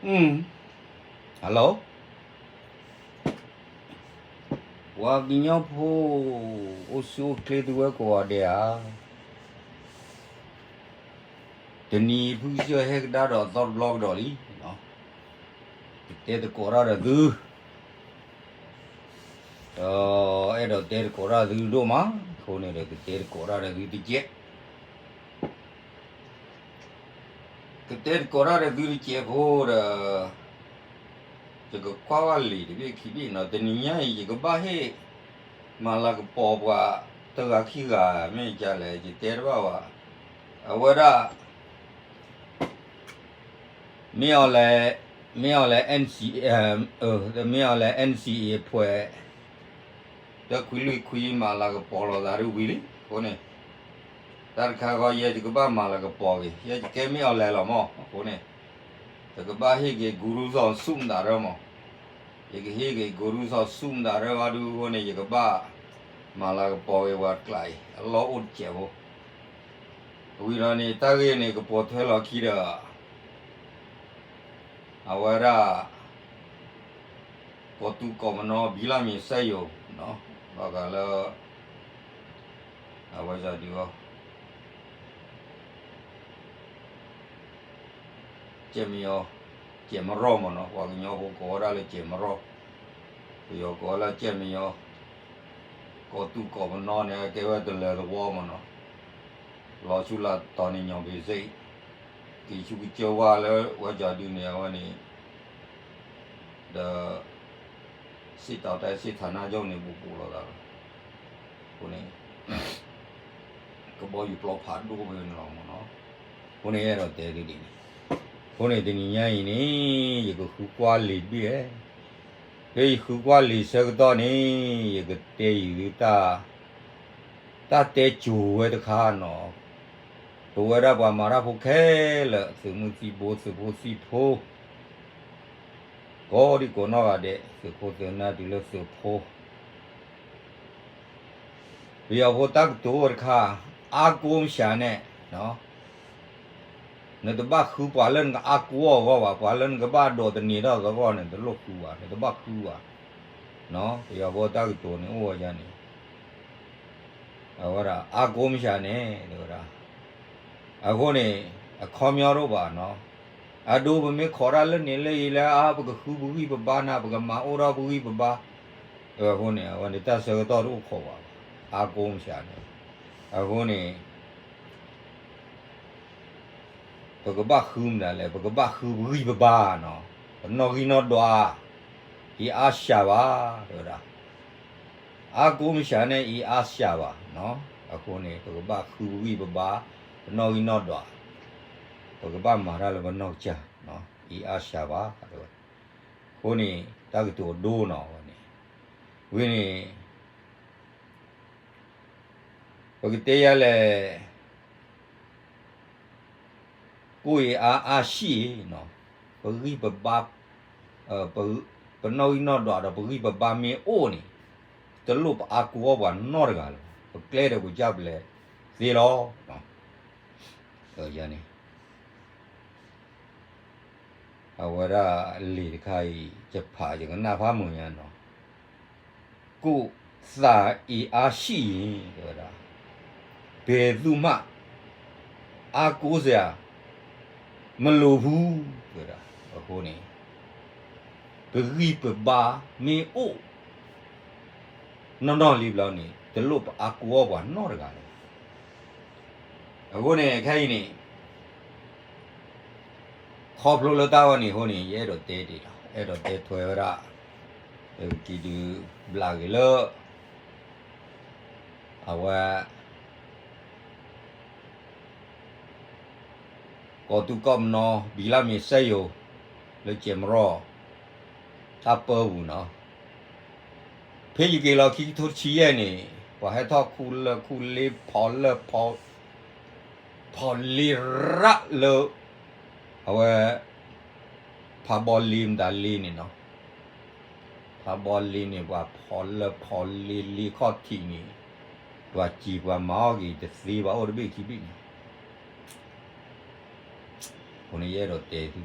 Hello, ပှၤကညီဖိ အိၣ်ဆူၣ်အိၣ်ချ့သုဝဲကိးဂၤဒဲးဧါ. တနံၤဖုကစၢၢ်ဟဲကဒါဒီးအသီတဘျီကဒီးလံ, ကတဲသကိးတၢ်ဒီးသု, ဒီးအဲၣ်ဒိးတဲသကိးတၢ်သုဒိၣ်မး, အဃိန့ၣ်ဒီးကတဲသကိးတၢ်ဒီးသုတကဲး ကတဲသကိးတၢ်ဒီးသုတကဲးဖိဒီး, ယကကွၢ်ဝဲလံာ်တဘ့ၣ်ခံဘ့ၣ်နီၤ, တနံၤညါအံၤ ယကဘၣ်ဟ့ၣ် မၤလၤကပီၤပှၤ တဂၤခံဂၤ မ့ၢ်ကလဲၣ် ယတဲတဘၣ်ဘၣ်, အဝဲဒၣ် မ့ၢ်အီၤလဲၣ်, မ့ၢ်အီၤလဲၣ် NCA, မ့ၢ်အီၤလဲၣ် NCA အဖှဲး တခွံလွံၢ်ခွံ မၤလၤကပီၤလိာ်သးဒ်ဝံၤလံ, အဃိန့ၣ် တၢ်တခါဃီ ယဲယကဘၣ်မၤလၤကပီၤက့ၤ, ယဲယကဲမ့ၢ်အီၤလဲၣ်လီၤမး, အဃိန့ၣ် ယကဘၣ်ဟ့ၣ်က့ၤ ကူရူစီၤဆူၣ်မတၤရၢမး, ယကဟ့ၣ်က့ၤ ကူရူစီၤဆူၣ်မတၤရၢအီၤဒုအဃိန့ၣ် ယကဘၣ်မၤလၤကပီၤက့ၤပှၤတကျးအံၤ အလီၢ်အိၣ်တစဲးဖိ ဝံၤဒီးန့ၣ် တၢ်ဂ့ၢ်န့ၣ် ကပိာ်ထွဲလီၤခံဒီး အဝဲဒၣ် ကီၢ်သူးကီၢ်ပနီ ဘံလၢ်မံၤစဲယိၤ, ဘၣ်ဃးလၢ အဝဲဒၣ်ဒုအီၤ ကဲမယီၤ, ကဲမရီၢ်မ့ၢ်နီၤ, ပှၤကညီဖိကိးဝဲဒၣ်လၢကဲမရီၢ်, ပယီၤကိးဝဲလၢကဲမယီၤ, ကီၢ်သူးကီၢ်ပနီန့ၣ် ကဲဝဲတလၢၤသဝီမ့ၢ်နီၤ, လီၤဆူလၢတီၤန့ၣ်ညီဘ့ၣ်စ့ၣ်, က့ၤဆူကစၢၢ်ဝါလၢဝဲကီၢ်ဒုန့ၣ် အဝဲန့ၣ် ဒီး စစ်တောင်းတိုင်း စစ်ဌာနချုပ်န့ၣ် ဘူးဘူးလီၤသးလီၤ, အဃိန့ၣ် ကဘီယူၤပျီဖးဒိၣ်ဖဲန့ၣ်လီၤမ့ၢ်နီၤ, အဃိန့ၣ်အဲၣ်ဒိးတဲသုဒ်န့ၣ်, အဃိန့ၣ်တနံၤညါအံၤန့ၣ် ယကဃုကွၢ်လံာ်တဘ့ၣ်ဧဲ, ဖဲယဃုကွၢ်လံာ်ဆၢကတီၢ်န့ၣ် ယကတဲယံၤသုတၢ် တၢ်တဲကိၤဝဲတခါနီၤ, ပဝဲဒၣ်ပှၤမၤတၢ်ဖိခဲလၢာ် သုးမုၢ်သံၣ်ဘိ သုးဖိသံၣ်ဖိ ကိးဒံကိးနီၢ်ဂၤဒဲး သုးခိၣ်သုးနၢ်တုၤလၢသုးဖိ ပယီၤဖိတၢ်ကတိၤအိၣ်တခါ, အါကိမစှၤန့ၣ်, နတဘၣ်ဃုပှၤလၢနကအါကိအဂီၢ်ဘၣ်, ပှၤလၢနကဘၣ်ဒိးသန့ၤထီၣ်သဂီၢ်န့ၣ် တလိၣ်ဃုဘၣ်, နတဘၣ်ဃုဘၣ်, ပယီၤဖိတၢ်ကတိၤန့ၣ်အိၣ်ဝဲဒ်န့ၣ် အဝဲဒၣ် အါကိမစှၤန့ၣ် တဲဝဲဒၣ်, အဃိန့ၣ် အခီပညီတအိၣ်ဘၣ်နီၤ, အဒိ ပမ့ၢ်ခိးတၢ်လၢန့ၣ်လၢအံၤလၢအါ ပကဃုပဂံၢ်ပဘါနၤ ပကမၤအိၣ်ထီၣ်ပဂံၢ်ပဘါ, အဃိန့ၣ် အဝဲန့ၣ်တၢ်ဆၢကတီၢ်တအိၣ်ခိးဘၣ်, အါကိမစှၤန့ၣ်, အဃိန့ၣ် ပကဘၣ်ဃုမတၤလဲၣ်, ပကဘၣ်ဃုပဂံၢ်ပဘါနီၤ, ပနီၣ်ဂံၢ်နီၣ်ဒွး, အံၤအါစှၤဘၣ်, တဲဝဲဒၣ်, အါကိမစှၤန့ၣ် အံၤအါစှၤဘၣ်, အဃိန့ၣ် ပကဘၣ်ဃုပဂံၢ်ပဘါ, ပနီၣ်ဂံၢ်နီၣ်ဒွး, ပကဘၣ်မၤတၢ်လၢပနီၢ်ကစၢ်, အံၤအါစှၤဘၣ်, တဲဝဲ, အဃိန့ၣ် တၢ်ကတိၤဒိနီၤဝဲန့ၣ်, ဝံၤန့ၣ် ပကတဲယၤလဲၣ်, ကိၣ်အံၤအါအါဆံၣ်အံၤ, ပဂံၢ်ပဘါ, ပနီၣ်ဂံၢ်နီၣ်ဒွးဒီးပဂံၢ်ပဘါမ့ၢ်အိၣ်န့ၣ်, တလိၣ်ပအါကိအီၣ်ပှၤနီတဂၤလၢၤဘၣ်, ပကျဲဒီးပကစၢ်ပလဲၤသ့လီၤ, ယန့ၣ် အဝဲဒၣ်လံာ်တခါအံၤ ယဖးယကနၣ်ဖးမုာ်ညါနီၤ, ကိၣ်သးအံၤအါဆံၣ်အံၤ တဲဝဲဒၣ်, ဘယ်သူမှ အားကိုးစရာ မလိုဘူး တဲဝဲဒၣ်, အဃိန့ၣ် ပဂံၢ်ပဘါမ့ၢ်အိၣ် နီၢ်နီၢ်လံဘျီန့ၣ် တလိၣ်ပအါကိအီၣ်ပှၤနီတဂၤလၢၤဘၣ်. အဃိန့ၣ် ခဲအံၤန့ၣ် ခီဖျိလၢတၢ်ဝဲန့ၣ်အဃိန့ၣ် ယအဲၣ်ဒိးတဲတ့ၢ်ဒီး အဲၣ်ဒိးတဲထွဲဝဲဒၣ် က့ၤဒုးဘျးက့ၤလၢ အဝဲ ကီၢ်သူးကီၢ်ပနီ ဘံၣ်လၢမ့ၤစဲယိၤ လၢကၠဲးမရီ တၢ်ပၢပူၤနီၤ. ဖဲယက့ၤလီၤခံကထိတဆံယဲၢ်န့ၣ် ပှၤဟဲထီၣ်ခူလၢၢ်ခူလ့ ဖီလၢၢ်ဖီ ဖီလ့ရၣ်လၢ အဝဲ ဖးဘီလ့မတၤလ့န့ၣ်နီၤ. ဖးဘီလ့န့ၣ် ပှၤဖီလၢၢ်ဖီလ့လ့ခီၣ်ထံးန့ၣ် ပှၤစံးပှၤမၤအီၣ်က့ၤတသ့ဘၣ် အိၣ်တဘ့ၣ်ခံဘ့ၣ်န့ၣ် အဃိန့ၣ် ယအဲၣ်ဒိးတဲသု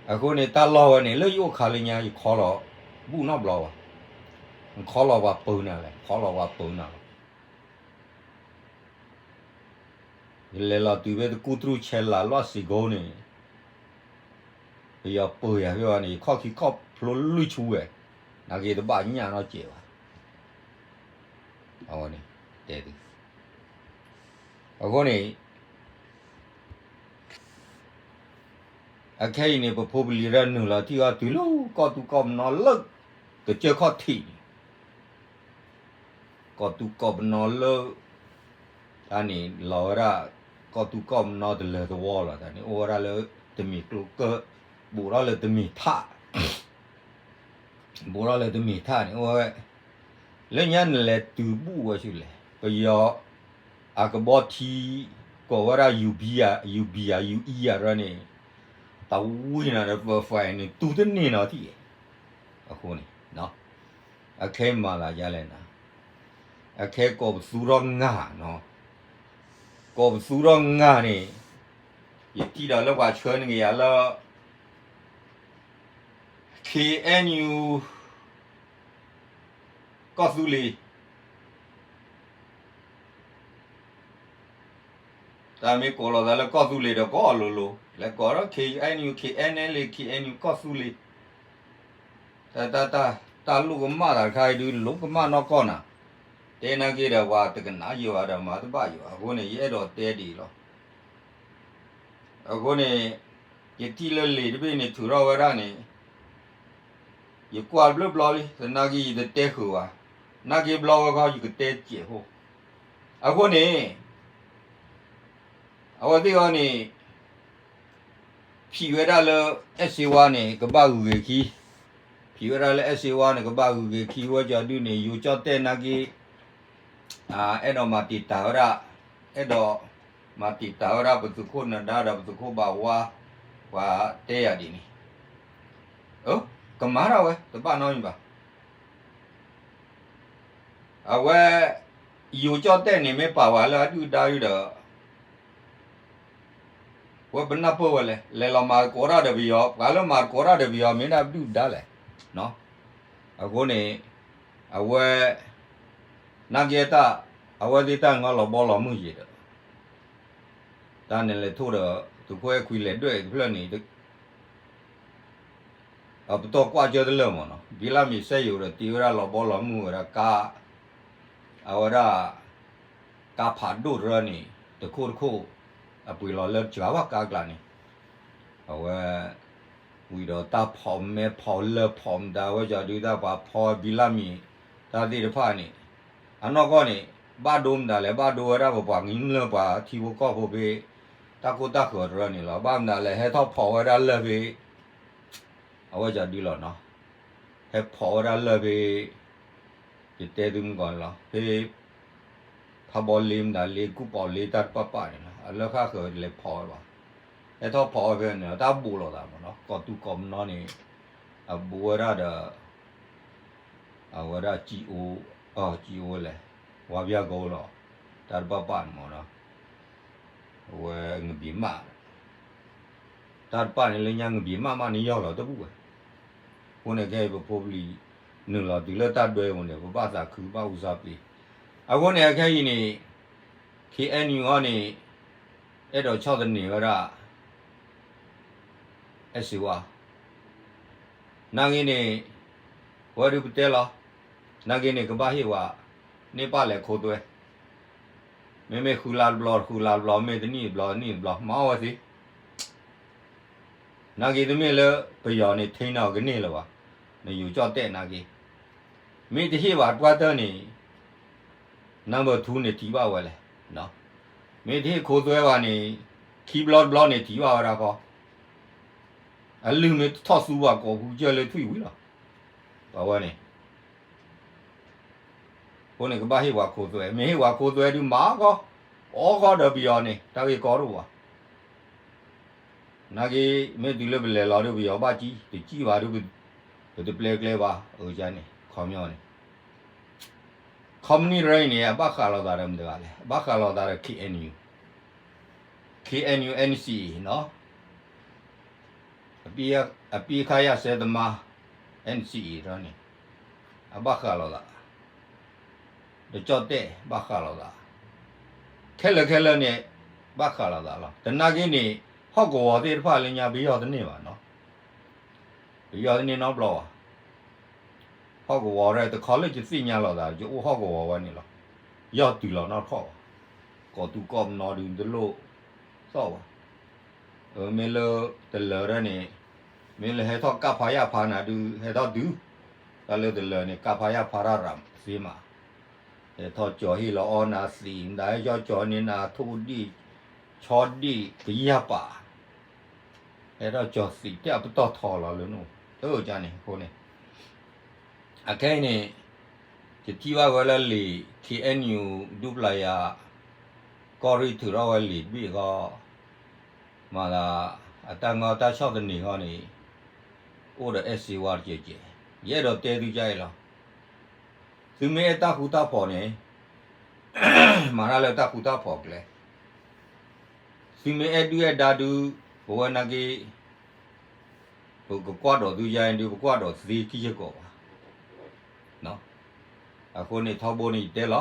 အဃိန့ၣ် တၢ်လီၢ်ဝဲန့ၣ် လၢယအိၣ်ခါလၢညါ ယခီလီၤ ဘူၣ်နီတဘျီဘၣ်. ခီလီၤပှၤပၢနၤလဲၣ်, ခီလီၤပှၤပၢနၤလီၤ. ယလဲၤလီၤတုၤဖဲတကူၣ်တရူၢ်ဆဲးလၤလွၢ်စ့ၢ်ကီးန့ၣ် ပယီၤပၢယၤဖဲဘၣ်န့ၣ် ယခီၣ်ခံခီၣ်ဖျိလွံၢ်ဆူဝဲ, နာ်က့တဘၣ်ညၣ်နီတစဲးဘၣ်. အဝဲန့ၣ် တဲသု, အဃိန့ၣ် အခဲအံၤန့ၣ် ပဖိပလံၤဒၣ်နုာ်လီၤထံၣ်အီၤတုၤလၢကီၢ်သူကီၢ်ပနီလၢ ကစၢၢ်ခီၣ်ထံးန့ၣ် ကီၢ်သူကီၢ်ပနီလၢ တၢ်န့ၣ်လီၤဝဲဒၣ် ကီၢ်သူကီၢ်ပနီတလၢတဝီလီၤ. တၢ်န့ၣ်အိၣ်ဝဲဒၣ်လၢတမ့ၢ်ကျိကၢၢ် ဘူးထီၣ်လၢတမ့ၢ်ထး ဘူးထီၣ်လၢတမ့ၢ်ထးန့ၣ် အိၣ်ဝဲ လၢညါနလဲၤတုၤဘူးဝဲဆူလဲၣ် ပယီၤ အကဘီထံ ကိးဝဲဒၣ် ယူဘံယၤ ယူဘံယၤ ယူအံယၤရၢန့ၣ် တဝံၤနၤဒီး ပဖဲန့ၣ် တူၢ်တန့ၢ်နီၤထံၣ် အဃိန့ၣ် အခဲမၤသးဒ်လဲၣ်နၤ, အခဲကိးပသူထီၣ်ငါနီၤ, ကိးပသူထီၣ်ငါန့ၣ် ယထံၣ်ဒီးလၢပှၤဆှၢန့ၢ်က့ၤယၤလၢ ခ့ၣ်အဲၣ်ယူၣ် ကီၢ်သူလ့ၤ တၢ်မ့ၢ်ကိးလီၤသးလၢကီၢ်သူလ့ၤဒီးကိးအီၤလိၤလိၤ, လဲၤကိးဒီး ခ့ၣ်အဲၣ်ယူၣ် ခ့ၣ်အဲၣ်ယူၣ် ခ့ၣ်အဲၣ်ယူၣ် ကီၢ်သူလ့ၤ, တၢ် တၢ် တၢ်လိၣ်ကမၣ်သးတခါအံၤဒုး လိၣ်ကမၣ်နီၢ်ကီၢ်နၤ, တဲနာ်က့ဒီး ပှၤတကနၣ်ယိာ်ဘၣ်ဒီးမၤတဘၣ်ယိာ် အဃိန့ၣ် ယအဲၣ်ဒိးတဲဒ်အံၤလီၤ. အဃိန့ၣ် ယထံၣ်လၢလံာ်တဘ့ၣ်န့ၣ် ထုးထီၣ်ဝဲဒၣ်န့ၣ် ယကွၢ်တဘျုးဘျီလံ သနာ်က့ယတတဲဃုာ်ဘၣ်, နာ်က့ဘျီဝဲခီယကတဲစဲးဖိ, အဃိန့ၣ် အဝဲသ့ၣ်အီၤန့ၣ် ဖံးဝဲဒၣ်လၢ အဲၣ်စ့ဝါန့ၣ် ကဘၣ်ဂုၤဂ့ၤခံ, ဖံးဝဲဒၣ်လၢအဲၣ်စ့ဝါန့ၣ် ကဘၣ်ဂုၤဂ့ၤခံ ဝဲကၠီဒုန့ၣ် ယိၤကၠီၣ်တဲၣ်နာ်က့ အဲၣ်ဒိးမၤတံာ်တာ်ဝဲဒၣ်, အဲၣ်ဒိးမၤတံာ်တာ်ဝဲဒၣ် ပသုးခိၣ်နဒါဒီးပသုးခိၣ်ဘၣ်ဝါ, ပှၤတဲယၤဒ်န့ၣ်, ကမၤဒၣ်ဝဲ တဘၣ်နီတမံၤဘၣ်. အဝဲ ယိၤကၠီၣ်တဲၣ်န့ၣ် မ့ၢ်ပာ်ဝဲလၢအဒုၣ်ဒါဒုဒီး ဝဲပနၢ်ပၢၢ်ဝဲလဲၣ်, လဲၤလီၤမၤသကိးတၢ်ဒီးပယီၤ, ပှၤလၢမၤသကိးတၢ်ဒီးပယီၤ မ့ၢ်ဒၣ်ဒုၣ်ဒါလဲၣ်. အဃိန့ၣ် အဝဲ နာ်က့တၢ် အဝဲသ့ၣ်တၢ်ငီလီၤဘီလီၤမုၢ်ယံာ်ဒီး တၢ်န့ၣ်လဲၤထိၣ်ဒီး သုးခိၣ်အဲၣ်ခွံလဲၤဒွဲၣ်တဖျၢၣ်န့ၣ် ပတီၢ်ကွၢ်ကၢတလၢာ်မးနီၤ, ဘံလၣ်မံၤစဲယိၤဒီး တ့ဝဲဒၣ်လီၤဘီလီၤမုၢ်ဝဲဒၣ်ကါ, အဝဲဒၣ် ကါဖးဒိၣ်တရၢန့ၣ် တခိၣ်တခိၣ် အပှ့ၤလီၤလၢစှၤဘၣ်ကါကျါန့ၣ်, အဝဲ ဝံၤဒီးတၢ်ဖီၣ်မဲဖီၣ်လၢၢ်ဖီၣ်မတၤဝဲကၠီဒုတၢ်ပှၤဖီဘံလၣ်မံၤ တၢ်သ့ၣ်တဖၣ်န့ၣ်, အနီၢ်ကီၢ်န့ၣ် ဘၣ်ဒိမတၤလဲၣ်, ဘၣ်ဒိဝဲဒၣ်ပပှၤကညီလၢပှၤထံဖိကီၢ်ဖိဖဲ တၢ်ကိၢ်တၢ်ဃၢၤတရၢန့ၣ်လီၤ. ဘၣ်မနုၤလဲၣ် ဟဲထီၣ်ဖီၣ်ဝဲဒၣ်လၢၢ်ဖဲ အဝဲကၠီဒုလီၤနီၤ, ဟဲဖီၣ်ဝဲဒၣ်လၢၢ်ဖဲ ယတဲသုမုၢ်ကီၢ်န့ၣ်လီၤ, ဖဲ ဖးဘီလ့မတၤလ့ ကူၣ်ပီၤလ့တၢ်တပာ်ပာ်န့ၣ်လီၤ, အလၢၢ်ဃၣ်ဃၢၤလဲၤဖီၣ်ဝဲဘၣ်, ဟဲထီၣ်ဖီၣ်ဝဲဖဲန့ၣ်လီၤ, တၢ်ဘူးလိာ်သးမးနီၤ, ကီၢ်သူကီၢ်ပနီန့ၣ် အဘူးဝဲဒၣ်ဒီး အဝဲဒၣ် ကၠံအိ, ကၠံအိလဲၣ်, ဝါဘျၢကီလီၤ, တၢ်တပာ်ပာ်န့ၣ်မးနီၤ, အဝဲငဘံးမး တၢ်တပာ်န့ၣ်လၢညါငဘံးမးမးန့ၣ်ယီၢ်လီၤတဘူးဝဲ, အဃိန့ၣ်ခဲအံၤပဖိပလံၤ နုာ်လီၤတုၤလၢတၢ်ဒွဲအံၤန့ၣ် ပဘၣ်သးခုဘၣ်အူစၢ်ပျ့ၤ, အဃိန့ၣ်အခဲအံၤန့ၣ် ခ့ၣ်အဲၣ်ယူၣ်အီၤန့ၣ် အဲၣ်ဒိးဆီၣ်သနံးဝဲဒၣ် အဲၣ်စ့ဝါ, နာ်က့န့ၣ် ဝဲဒုပတဲလီၤ, နာ်က့န့ၣ် ကဘၣ်ဟ့ၣ်ဝဲ န့ၢ်ပာ်လဲၤခိသွဲ, မ့မ့ၢ်ဃုလါတဘျီ ဃုလါတဘျီ မ့ၢ်တနံၣ်တဘျီ နံၣ်တဘျီ မၤအီၣ်ဝဲသ့ နာ်က့တမ့ၢ်လၢပယီၤန့ၣ် ထိန်း အီၤကန့ၢ်လၢၤဘၣ်, နယိၤကၠီၣ်တဲၣ်နာ်က့, မ့ၢ်တဟ့ၣ်ဘၣ်ပှၢ်တၢၢ်န့ၣ် number two န့ၣ်ထံၣ်ဘၣ်ဝဲလဲၣ်, မ့ၢ်တဟ့ၣ်ခိသွဲဘၣ်န့ၣ် ခံဘျီတဘျီန့ၣ်ထံၣ်ဘၣ်ဝဲဒၣ်ဃီ, အလုၢ်မ့ၢ်တထီၣ်သူဘၣ်ကိးဖုကၢၢ်လၢထွံၣ်ဝံၤလီၤ, ပှၤဝဲန့ၣ် အဃိန့ၣ်ကဘၣ်ဟ့ၣ်ပှၤခိသွဲ, မ့ၢ်ဟ့ၣ်ပှၤခိသွဲဒုးမၤအီၣ်ဃီ, အီၣ်ဃီဒီးပယီၤန့ၣ် တၢ်ဂ့ၢ်ကီတအိၣ်ဘၣ်, နာ်က့ မ့ၢ်တုၤလၢပလဲၤလီၤဒုးပယီၤဘၣ်ကံ, တကံၣ်ဘၣ်ဒုး ပတပျဲကျဲဘၣ်, အန့ၣ် ခီပညီန့ၣ် ခီမနံၣ်ရၢအံၤန့ၣ် အဘၣ်ဃးလိာ်သးဒီးမတၤတဂၤလဲၣ်, အဘၣ်ဃးလိာ်သးဒီး ခ့ၣ်အဲၣ်ယူၣ်, ခ့ၣ်အဲၣ်ယူၣ် NCA နီၤ အပစ်အခတ်ရပ်စဲသမား NCA န့ၣ် အဘၣ်ဃးလိာ်သး, ဒီးကၠီၣ်တဲၣ်ဘၣ်ဃးလိာ်သး, ခဲလၢာ်ခဲလၢာ်န့ၣ် ဘၣ်ဃးလိာ်သးလီၤ. သနာ်က့န့ၣ် ဟီၣ်ကဝီၤသ့ၣ်တဖၣ်လၢညါ ပယီၤတန့ၢ်ဘၣ်နီၤ, ပယီၤတန့ၢ်နီတဘျီဘၣ်. ဟီၣ်ကဝီၤရဲၣ်တခီလၢယသ့ၣ်ညါလိာ်သး ယအိၣ်ဟီၣ်ကဝီၤဝဲန့ၣ်လီၤ. ယီၢ်တုၤလီၤနီတခီၣ်ဘၣ်. ကီၢ်သူကီၢ်ပနီဒုးတလိၣ်သီၣ်ဘၣ်. မ့ၢ်လၢတလၢာ်ဒၣ်န့ၣ် မ့ၢ်လၢဟဲထီၣ်ကၣ်ဖးယၣ်ဖးနၤဒုး ဟဲထီၣ်တုၤ, တၢ်လၢတလၢာ်န့ၣ် ကၣ်ဖးယၣ်ဖးတၢ်ရၤသ့မး, ဟဲထီၣ်ကၠီၤဟ့ၣ်လီၤအီၣ်နၤသံး မတၤဟဲကၠီၤန့ၢ်နၤထိၣ်ဒံၣ်, ဆီဒံၣ် ကယၢ်ပာ် ဟဲထီၣ်ကၠီၤသံး တဲအပတီၢ်ထီလီၤလၢနအိၣ်, တၢ်န့ၣ်အဃိန့ၣ်, အခဲအံၤန့ၣ် ယထံၣ်ဘၣ်ဝဲလၢလံာ် KNU ဒူပျၤယၤ ကီၢ်ရ့ၣ်ထုးထီၣ်ဝဲလံာ်တဘ့ၣ်အဂီၢ်, မၤသး အတၢ်မၤတၢ်ဆီၣ်သနံးအဂီၢ်န့ၣ် အိၣ်ဒီးအဲၣ်စ့ဝါတကဲးကဲး, ယအဲၣ်ဒိးတဲသုကအံၤလီၤ. သုမ့ၢ်အဲၣ်တၢ်ဃူတၢ်ဖိးန့ၣ် မၤတၢ်လၢတၢ်ဃူတၢ်ဖိးကျဲ, သုမ့ၢ်အဲၣ်ဒုၣ်အဲၣ်ဒါဒုး ပဝဲနာ်က့ ပကကွၢ်ဒီးသုယါအံၤဒုး ပကွၢ်ဒီးသ့ခံယကီးဘၣ်. အဃိန့ၣ် ထီဘိန့ၣ်ယတဲလီ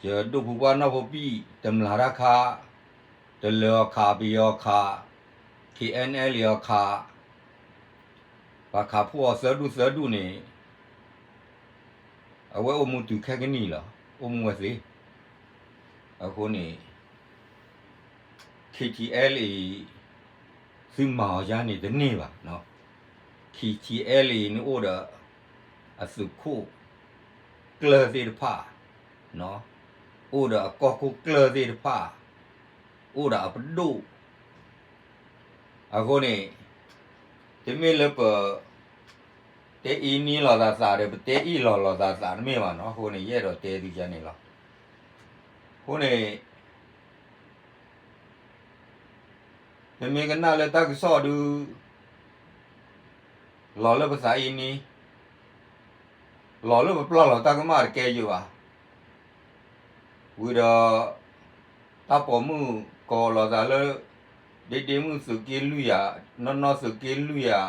ၤ, ယဒိၣ်ဖိပှၢ်နီၢ်ဖိပံၣ် တမျၢ်တၢ်ခါ, တလၢၤအီၤခး ပယီၤခး, KNLA အီၤခး, ပှၤခးဖှိၣ်အီၤသၢဒူၣ်သၢဒူၣ်န့ၣ် အဝဲအိၣ်မူတုၤခဲကနံၣ်လီၤ, အိၣ်မူဝဲသ့. အဃိန့ၣ် KTLA သုမၤအီၤယါန့ၣ်တန့ၢ်ဘၣ်. KTLA န့ၣ်အိၣ်ဒီး အသုးခိၣ်ကျၢၢ်သ့ၣ်တဖၣ်, အိၣ်ဒီးအကီၢ်ခိၣ်ကျၢၢ်သ့ၣ်တဖၣ်, အိၣ်ဒီးအပဒိၣ် အဃိန့ၣ် တမ့ၢ်လၢပ တဲအ့န့လိာ်သးသးဒီး ပတဲအ့လီၤလိာ်သးသးတမ့ၢ်ဘၣ်နီၤ. အဃိန့ၣ် ယအဲၣ်ဒိးတဲသုယါန့ၣ်လီၤ. အဃိန့ၣ် ပမ့ၢ်ကနၣ်လၢတၢ်ကစီၣ်ဒုး လီၤလၢပသးအ့န့, လီၤလၢပပျၢ်လီၤတၢ်ကမၣ်တကဲယိာ်ဘၣ်. ဝံၤဒီး တၢ်ပိာ်မုၣ်ကိးလိာ်သးလၢ ဒ့ဒ့မုၣ်သုးက့လွံၢ်ဧါ, နီၢ်နီၢ်သုးက့လွံၢ်ဧါ,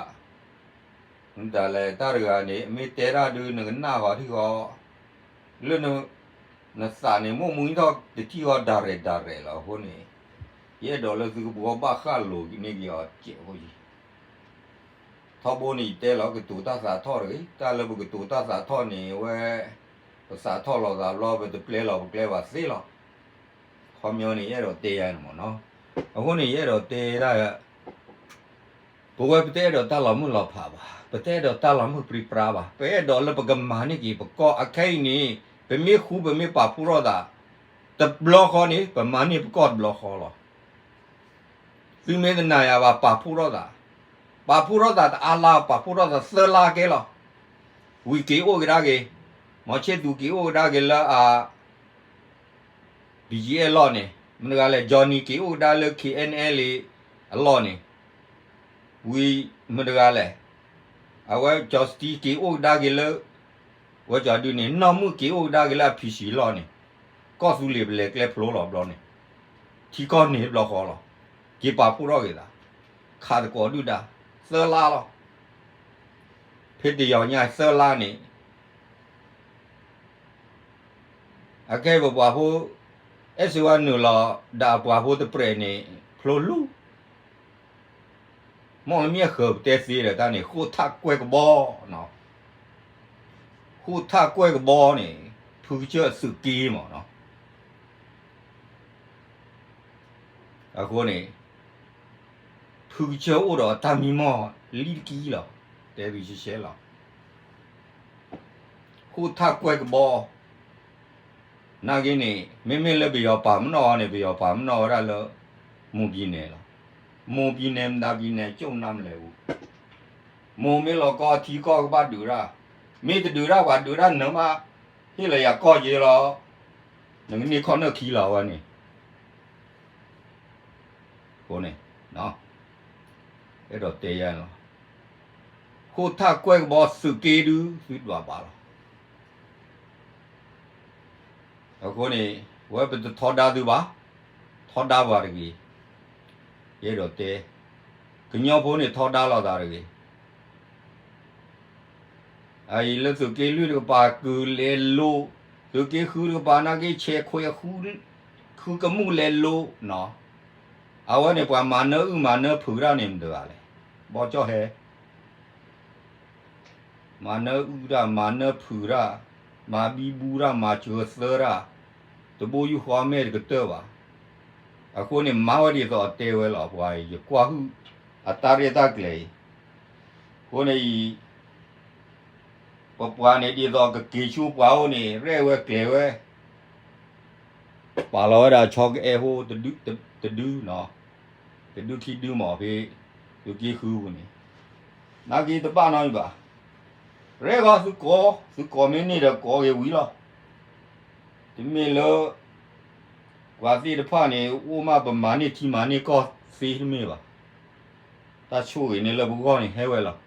မတၤလဲၣ် တၢ်တဂၤန့ၣ် မ့ၢ်တဲတၢ်ဒုး နကနၣ်ဃီထံဃီ, လၢ နသးန့ၣ် မိၢ်မူထီၣ်တထံၣ်ဃီဒၣ်ရဲၣ်ဒၣ်ရဲၣ်လီၤ. အဃိန့ၣ် ယအဲၣ်ဒိးလၢသုကဘှီဘၣ်ဃၣ်လိာ်န့ၢ်က့ၤအီၤစဲးဖိယံၤ ထီဘိန့ၣ် ယတဲလီၤ ကတိၤတၢ်သးထီၣ်တဂ့ၤ. တၢ်လၢပကတိၤတၢ်သးထီၣ်န့ၣ် အဝဲ ပသးထီၣ်လိာ်သးဘျီ ပတပျဲလီၤပကျဲဘၣ်သ့လီၤ. ခီပညီန့ၣ် ယအဲၣ်ဒိးတဲယါန့ၣ်မ့ၢ်နီၤ. အဃိန့ၣ် ယအဲၣ်ဒိးတဲဒၣ် ပဝဲပတအဲၣ်ဒိးတၢ်လီၤမုၢ်လီၤဖးဘၣ်, ပတအဲၣ်ဒိးတၢ်လီၤမုၢ်ပြံပြါဘၣ်, ပအဲၣ်ဒိးလၢပကမၤန့ၢ်က့ၤပကီၢ်အခဲအံၤန့ၣ် ပမ့ၢ်ဃူပမ့ၢ်ပာ်ဖှိၣ်ထီၣ်သး တဘျီဃီန့ၣ် ပမၤန့ၢ်ပကီၢ်တဘျီဃီလီၤ. သုမ့ၢ်တနာ်ယၤဘၣ် ပာ်ဖှိၣ်ထီၣ်သး, ပာ်ဖှိၣ်ထီၣ်သးတအါလါ ပာ်ဖှိၣ်ထီၣ်သးသၢလါကဲလီၤ. ဝံၤက့ၤအိၣ်ကဒါက့ၤ, မီၤဆ့ၣ်သူက့ၤအိၣ်ကဒါက့ၤလၢအ BGF အလီၢ်န့ၣ်, မတၤတဂၤလဲၣ် Johnny က့ၤအိၣ်ကဒါလၢ KNLA အလီၢ်န့ၣ်, ဝံၤမတၤတဂၤလဲၣ်, အဝဲ Justin က့ၤအိၣ်ကဒါက့ၤလၢ ဝဲကၠီဒုန့ၣ်, နီၢ်မုၣ်က့ၤအိၣ်ကဒါက့ၤလၢအ PC အလီၢ်န့ၣ်, ကီၢ်သူလ့ၤပလဲၤကျဲဖျိလီၤဘျီန့ၣ်, ထံကီၢ်န့ၣ်တဘျီဃီလီၤ. က့ၤပာ်ဖှိၣ်ထီၣ်က့ၤသး, ခးသကိးဒုၣ်ဒါ, သၢလါလီၤ. ဖဲတယီၤညါသၢလါန့ၣ် အခဲအံၤပပှၤဖိ အဲၣ်စ့ဝါနုာ်လီၤ ဒီးအပှၤဖိတပြဲးန့ၣ် ဖျိလူၤ, မီၣ်လမ့ၢ်အဃၢၤပတဲသ့ဒီးတၢ်န့ၣ် ဃိၣ်ထၣ်ကွဲၢ်ကဘီ, ဃိၣ်ထၣ်ကွဲၢ်ကဘီန့ၣ် ဖုကစၢၢ်အသုးက့မ့ၢ်နီၤ. အဃိန့ၣ် ဖုကစၢၢ်အိၣ်ဒီးတၢ်မံမီၢ်လံတကံလီၤ. တဲသုရှဲရှဲလီၤ. ဃိၣ်ထၣ်ကွဲၢ်ကဘီ, နာ်က့န့ၣ် မ့မ့ၢ်လၢပယီၤပာ်မနီၣ်အီၤန့ၣ် ပယီၤပာ်မနီၣ်ဝဲဒၣ်လၢ မွန်ပြည်နယ် လီၤ. မွန်ပြည်နယ် မတၤပြည်နယ် ကၠိၣ်နါမလဲၣ်အူ, မိၢ်မ့ၢ်လီၤကီထံကီၢ်ကဘၣ်ဒုးတၢ်, မ့ၢ်တဒုးတၢ်ပှၤဒုးတၢ်နၢမး, ဟ့ၣ်လီၤယၤကီၢ်ယဲလီၤ, နကန့ၢ်ခီၣ်နၢၣ်ခံလီၤဝဲန့ၣ် အဃိန့ၣ် အဲၣ်ဒိးတဲယါလီၤ. ဃိၣ်ထၣ်ကွဲၢ်ကဘီသုးက့ဒု သုဒွးဘၣ်လီၤ. အဃိန့ၣ် ဝဲပတထီဒါသုဘၣ်, ထီဒါပှၤတဂ့ၤ. ယအဲၣ်ဒိးတဲ, ကညီဖိန့ၣ်ထီဒါလိာ်သးတဂ့ၤ. အအံၤလၢသုးက့လွံၢ်တကပၤကုၤလဲၤလိၤ, သုးက့ဃုတကပၤနာ်က့ဆဲးခွဲး, ဃုကမူၣ်လဲၤလိၤနီၤ. အဝဲန့ၣ်ပှၤမၤနၢအုၣ်မၤနၢဖုးတၢ်န့ၣ်မတၤတဂၤလဲၣ်. ဘီကၠီၣ်ဟဲ မၤနၢအုၣ်တၢ်, မၤနၢဖုးတၢ်, မၤဘံဘူတၢ်, မၤစၢၤသၢတၢ်, တဘိယူၢ်ဃီမဲာ်တကတၢၢ်ဘၣ်. အဃိန့ၣ် မၤဝဲဒ်သိးအတဲဝဲလီၤ. ပှၤအံၤ ယကွၢ်ဟုၣ် အတၢ်ရဲၣ်တၢ်ကျဲၤအံၤ, အဃိန့ၣ်အံၤ ပပှၤန့ၣ်ဒ်သိးကက့ၤဆူပှၤအိၣ်န့ၣ် ရဲၣ်ဝဲကျဲၤဝဲ, ပာ်လီၤဝဲဒၣ်ဆီကအဲၣ်ဖိ တဒု, တဒုနီၤ, တဒုခံဒုမးဖဲ သုးက့ဃုပူၤန့ၣ်, နာ်က့တဘၣ်နီတမံၤဘၣ်. ရဲၣ်ဂီၤသုကိး, သုကိးမ့ၢ်န့ၢ်ဒီးကိးဂ့ၤဝံၤလီၤ. တမ့ၢ်လၢ ပှၤသ့ၣ်တဖၣ်န့ၣ် အိၣ်မးပမၤန့ၢ်ထံမၤန့ၢ်ကီၢ်သ့တမ့ၢ်ဘၣ်. တၢ်ဆိၣ်ဂ့ၤန့ၣ်လၢပဂီၢ်န့ၣ်ဟဲဝဲလီၤ.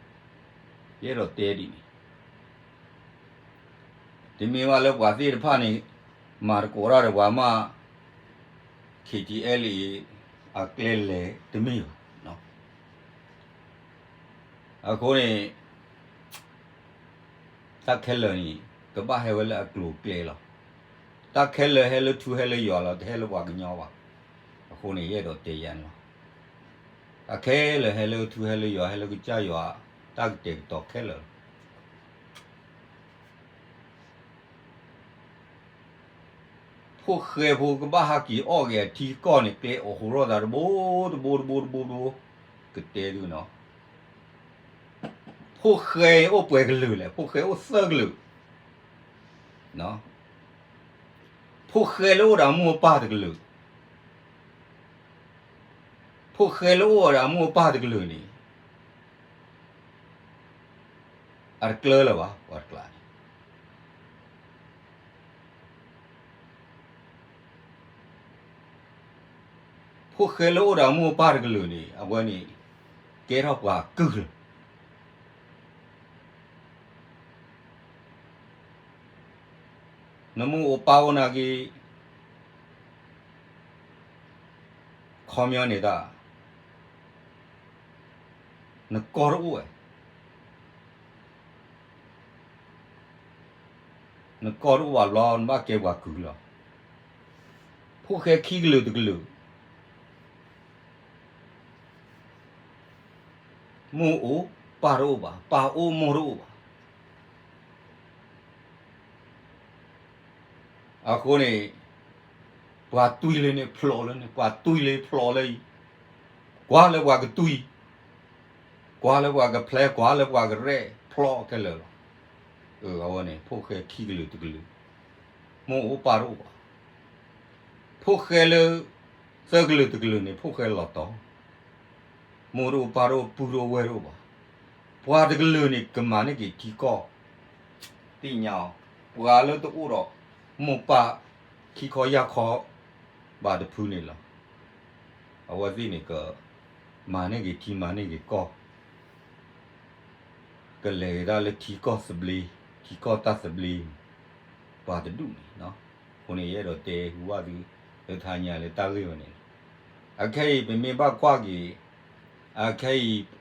ယအဲၣ်ဒိးတဲဒ်န့ၣ် တမ့ၢ်ဘၣ်လၢပှၤသ့ၣ်တဖၣ်န့ၣ် မၤသကိးတၢ်ဒီးပှၤမး ခ့ၣ်ထံအဲလ်အံၤ အကျဲလဲၤတမ့ၢ်ဘၣ်. အဃိန့ၣ် တၢ်ခဲလၢာ်န့ၣ် ကဘၣ်ဟဲဝဲလၢအကျိၤအကျဲလီၤ. တၢ်ခဲလၢာ်ဟဲလၢထူဟဲလၢယွၤလီၤ, တဟဲလၢပှၤကညီဘၣ်. အဃိန့ၣ် ယအဲၣ်ဒိးတဲယၤန့ၣ်လီၤ. တၢ်ခဲလၢာ်ဟဲလၢထူဟဲလၢယွၤ ဟဲလၢကစၢ်ယွၤ တၢ်ကတဲာ်ကတီၤခဲလၢာ်လီၤ. ဖိၣ်ဃဲဖိကဘၣ်ဟးက့ၤအီၣ်က့ၤအထံကီၢ်န့ၣ် ကျဲအိးဃိထီၣ်သးတဘိတဘိတဘိတဘိတဘိ, ကတဲသုနီၤ. ဖိၣ်ဃဲအိၣ်ပှဲၤကလုာ်လဲၣ်, ဖိၣ်ဃဲအိၣ်သၢကလုာ်. ဖိၣ်ဃဲလၢအိၣ်ဒီးအမိၢ်အပၢ်တကလုာ်, ဖိၣ်ဃဲလၢအိၣ်ဒီးအမိၢ်အပၢ်တကလုာ်န့ၣ် အတကျၢၤလၢၤဘၣ်, ပှၤတကျါန့ၣ် ဖိၣ်ဃဲလၢအိၣ်ဒီးအမိၢ်အပၢ်တကလုာ်န့ၣ် အဝဲန့ၣ် ကဲထီၣ်ပှၤကုၢ်လီၤ. နမိၢ်အိၣ်ပၢ်အိၣ်နာ်က့ ခီပညီန့ၣ်တၢ် နကီၢ်တအိၣ်ဝဲ, နကီၢ်တအိၣ်ဘၣ်ဘျီ နဘၣ်ကဲပှၤကုၢ်လီၤ. ဖိၣ်ဃဲခံကလုာ်တကလုာ် မိၢ်အိၣ်ပၢ်တအိၣ်ဘၣ်, ပၢ်အိၣ်မိၢ်တအိၣ်ဘၣ်. အဃိန့ၣ် ပှၤတွံၢ်လၢန့ၣ်ဖျိးလၢန့ၣ်, ပှၤတွံၢ်လၢဖျိးလၢအံၤ, ကွၢ်လၢပှၤကတွံၢ်, ကွၢ်လၢပှၤကဖျဲး, ကွၢ်လၢပှၤကရဲၣ်, ဖျိးခဲလၢာ်လီၤ. အဝဲန့ၣ် ဖိၣ်ဃဲခံကလုာ်တကလုာ်, မိၢ်အိၣ်ပၢ်တအိၣ်ဘၣ်. ဖိၣ်ဃဲလၢ သၢကလုာ်တကလုာ်န့ၣ် ဖိၣ်ဃဲလီၤတီၤ, မိၢ်တအိၣ်ပၢ်တအိၣ် ပုၢ်တအိၣ်ဝဲၢ်တအိၣ်ဘၣ်. ပှၤတကလုာ်န့ၣ် ကမၤန့ၢ်က့ၤထံကီၢ်, သ့ၣ်ညါအီၤ, ပှၤလၢတအိၣ်ဒီးမိၢ်ပၢ် ခံခီယၢ်ခီ ဘၣ်တဖုန့ၣ်လီၤ. အဝဲသ့ၣ်န့ၣ်က မၤန့ၢ်က့ၤထံမၤန့ၢ်က့ၤကီၢ် ကလဲၤကဒါလၢထံကီၢ်သဘျ့, ထံကီၢ်တၢ်သဘျ့, ပှၤတဒူၣ်န့ၣ်, အဃိန့ၣ် ယအဲၣ်ဒိးတဲဟူဘၣ်သု လၢတဟါညါလၢတၢ်ဂ့ၢ်ဝဲန့ၣ်လီၤ. အခဲအံၤ ပမ့ၢ်ဘၣ်ကွၢ်က့ၤ, အခဲအံၤ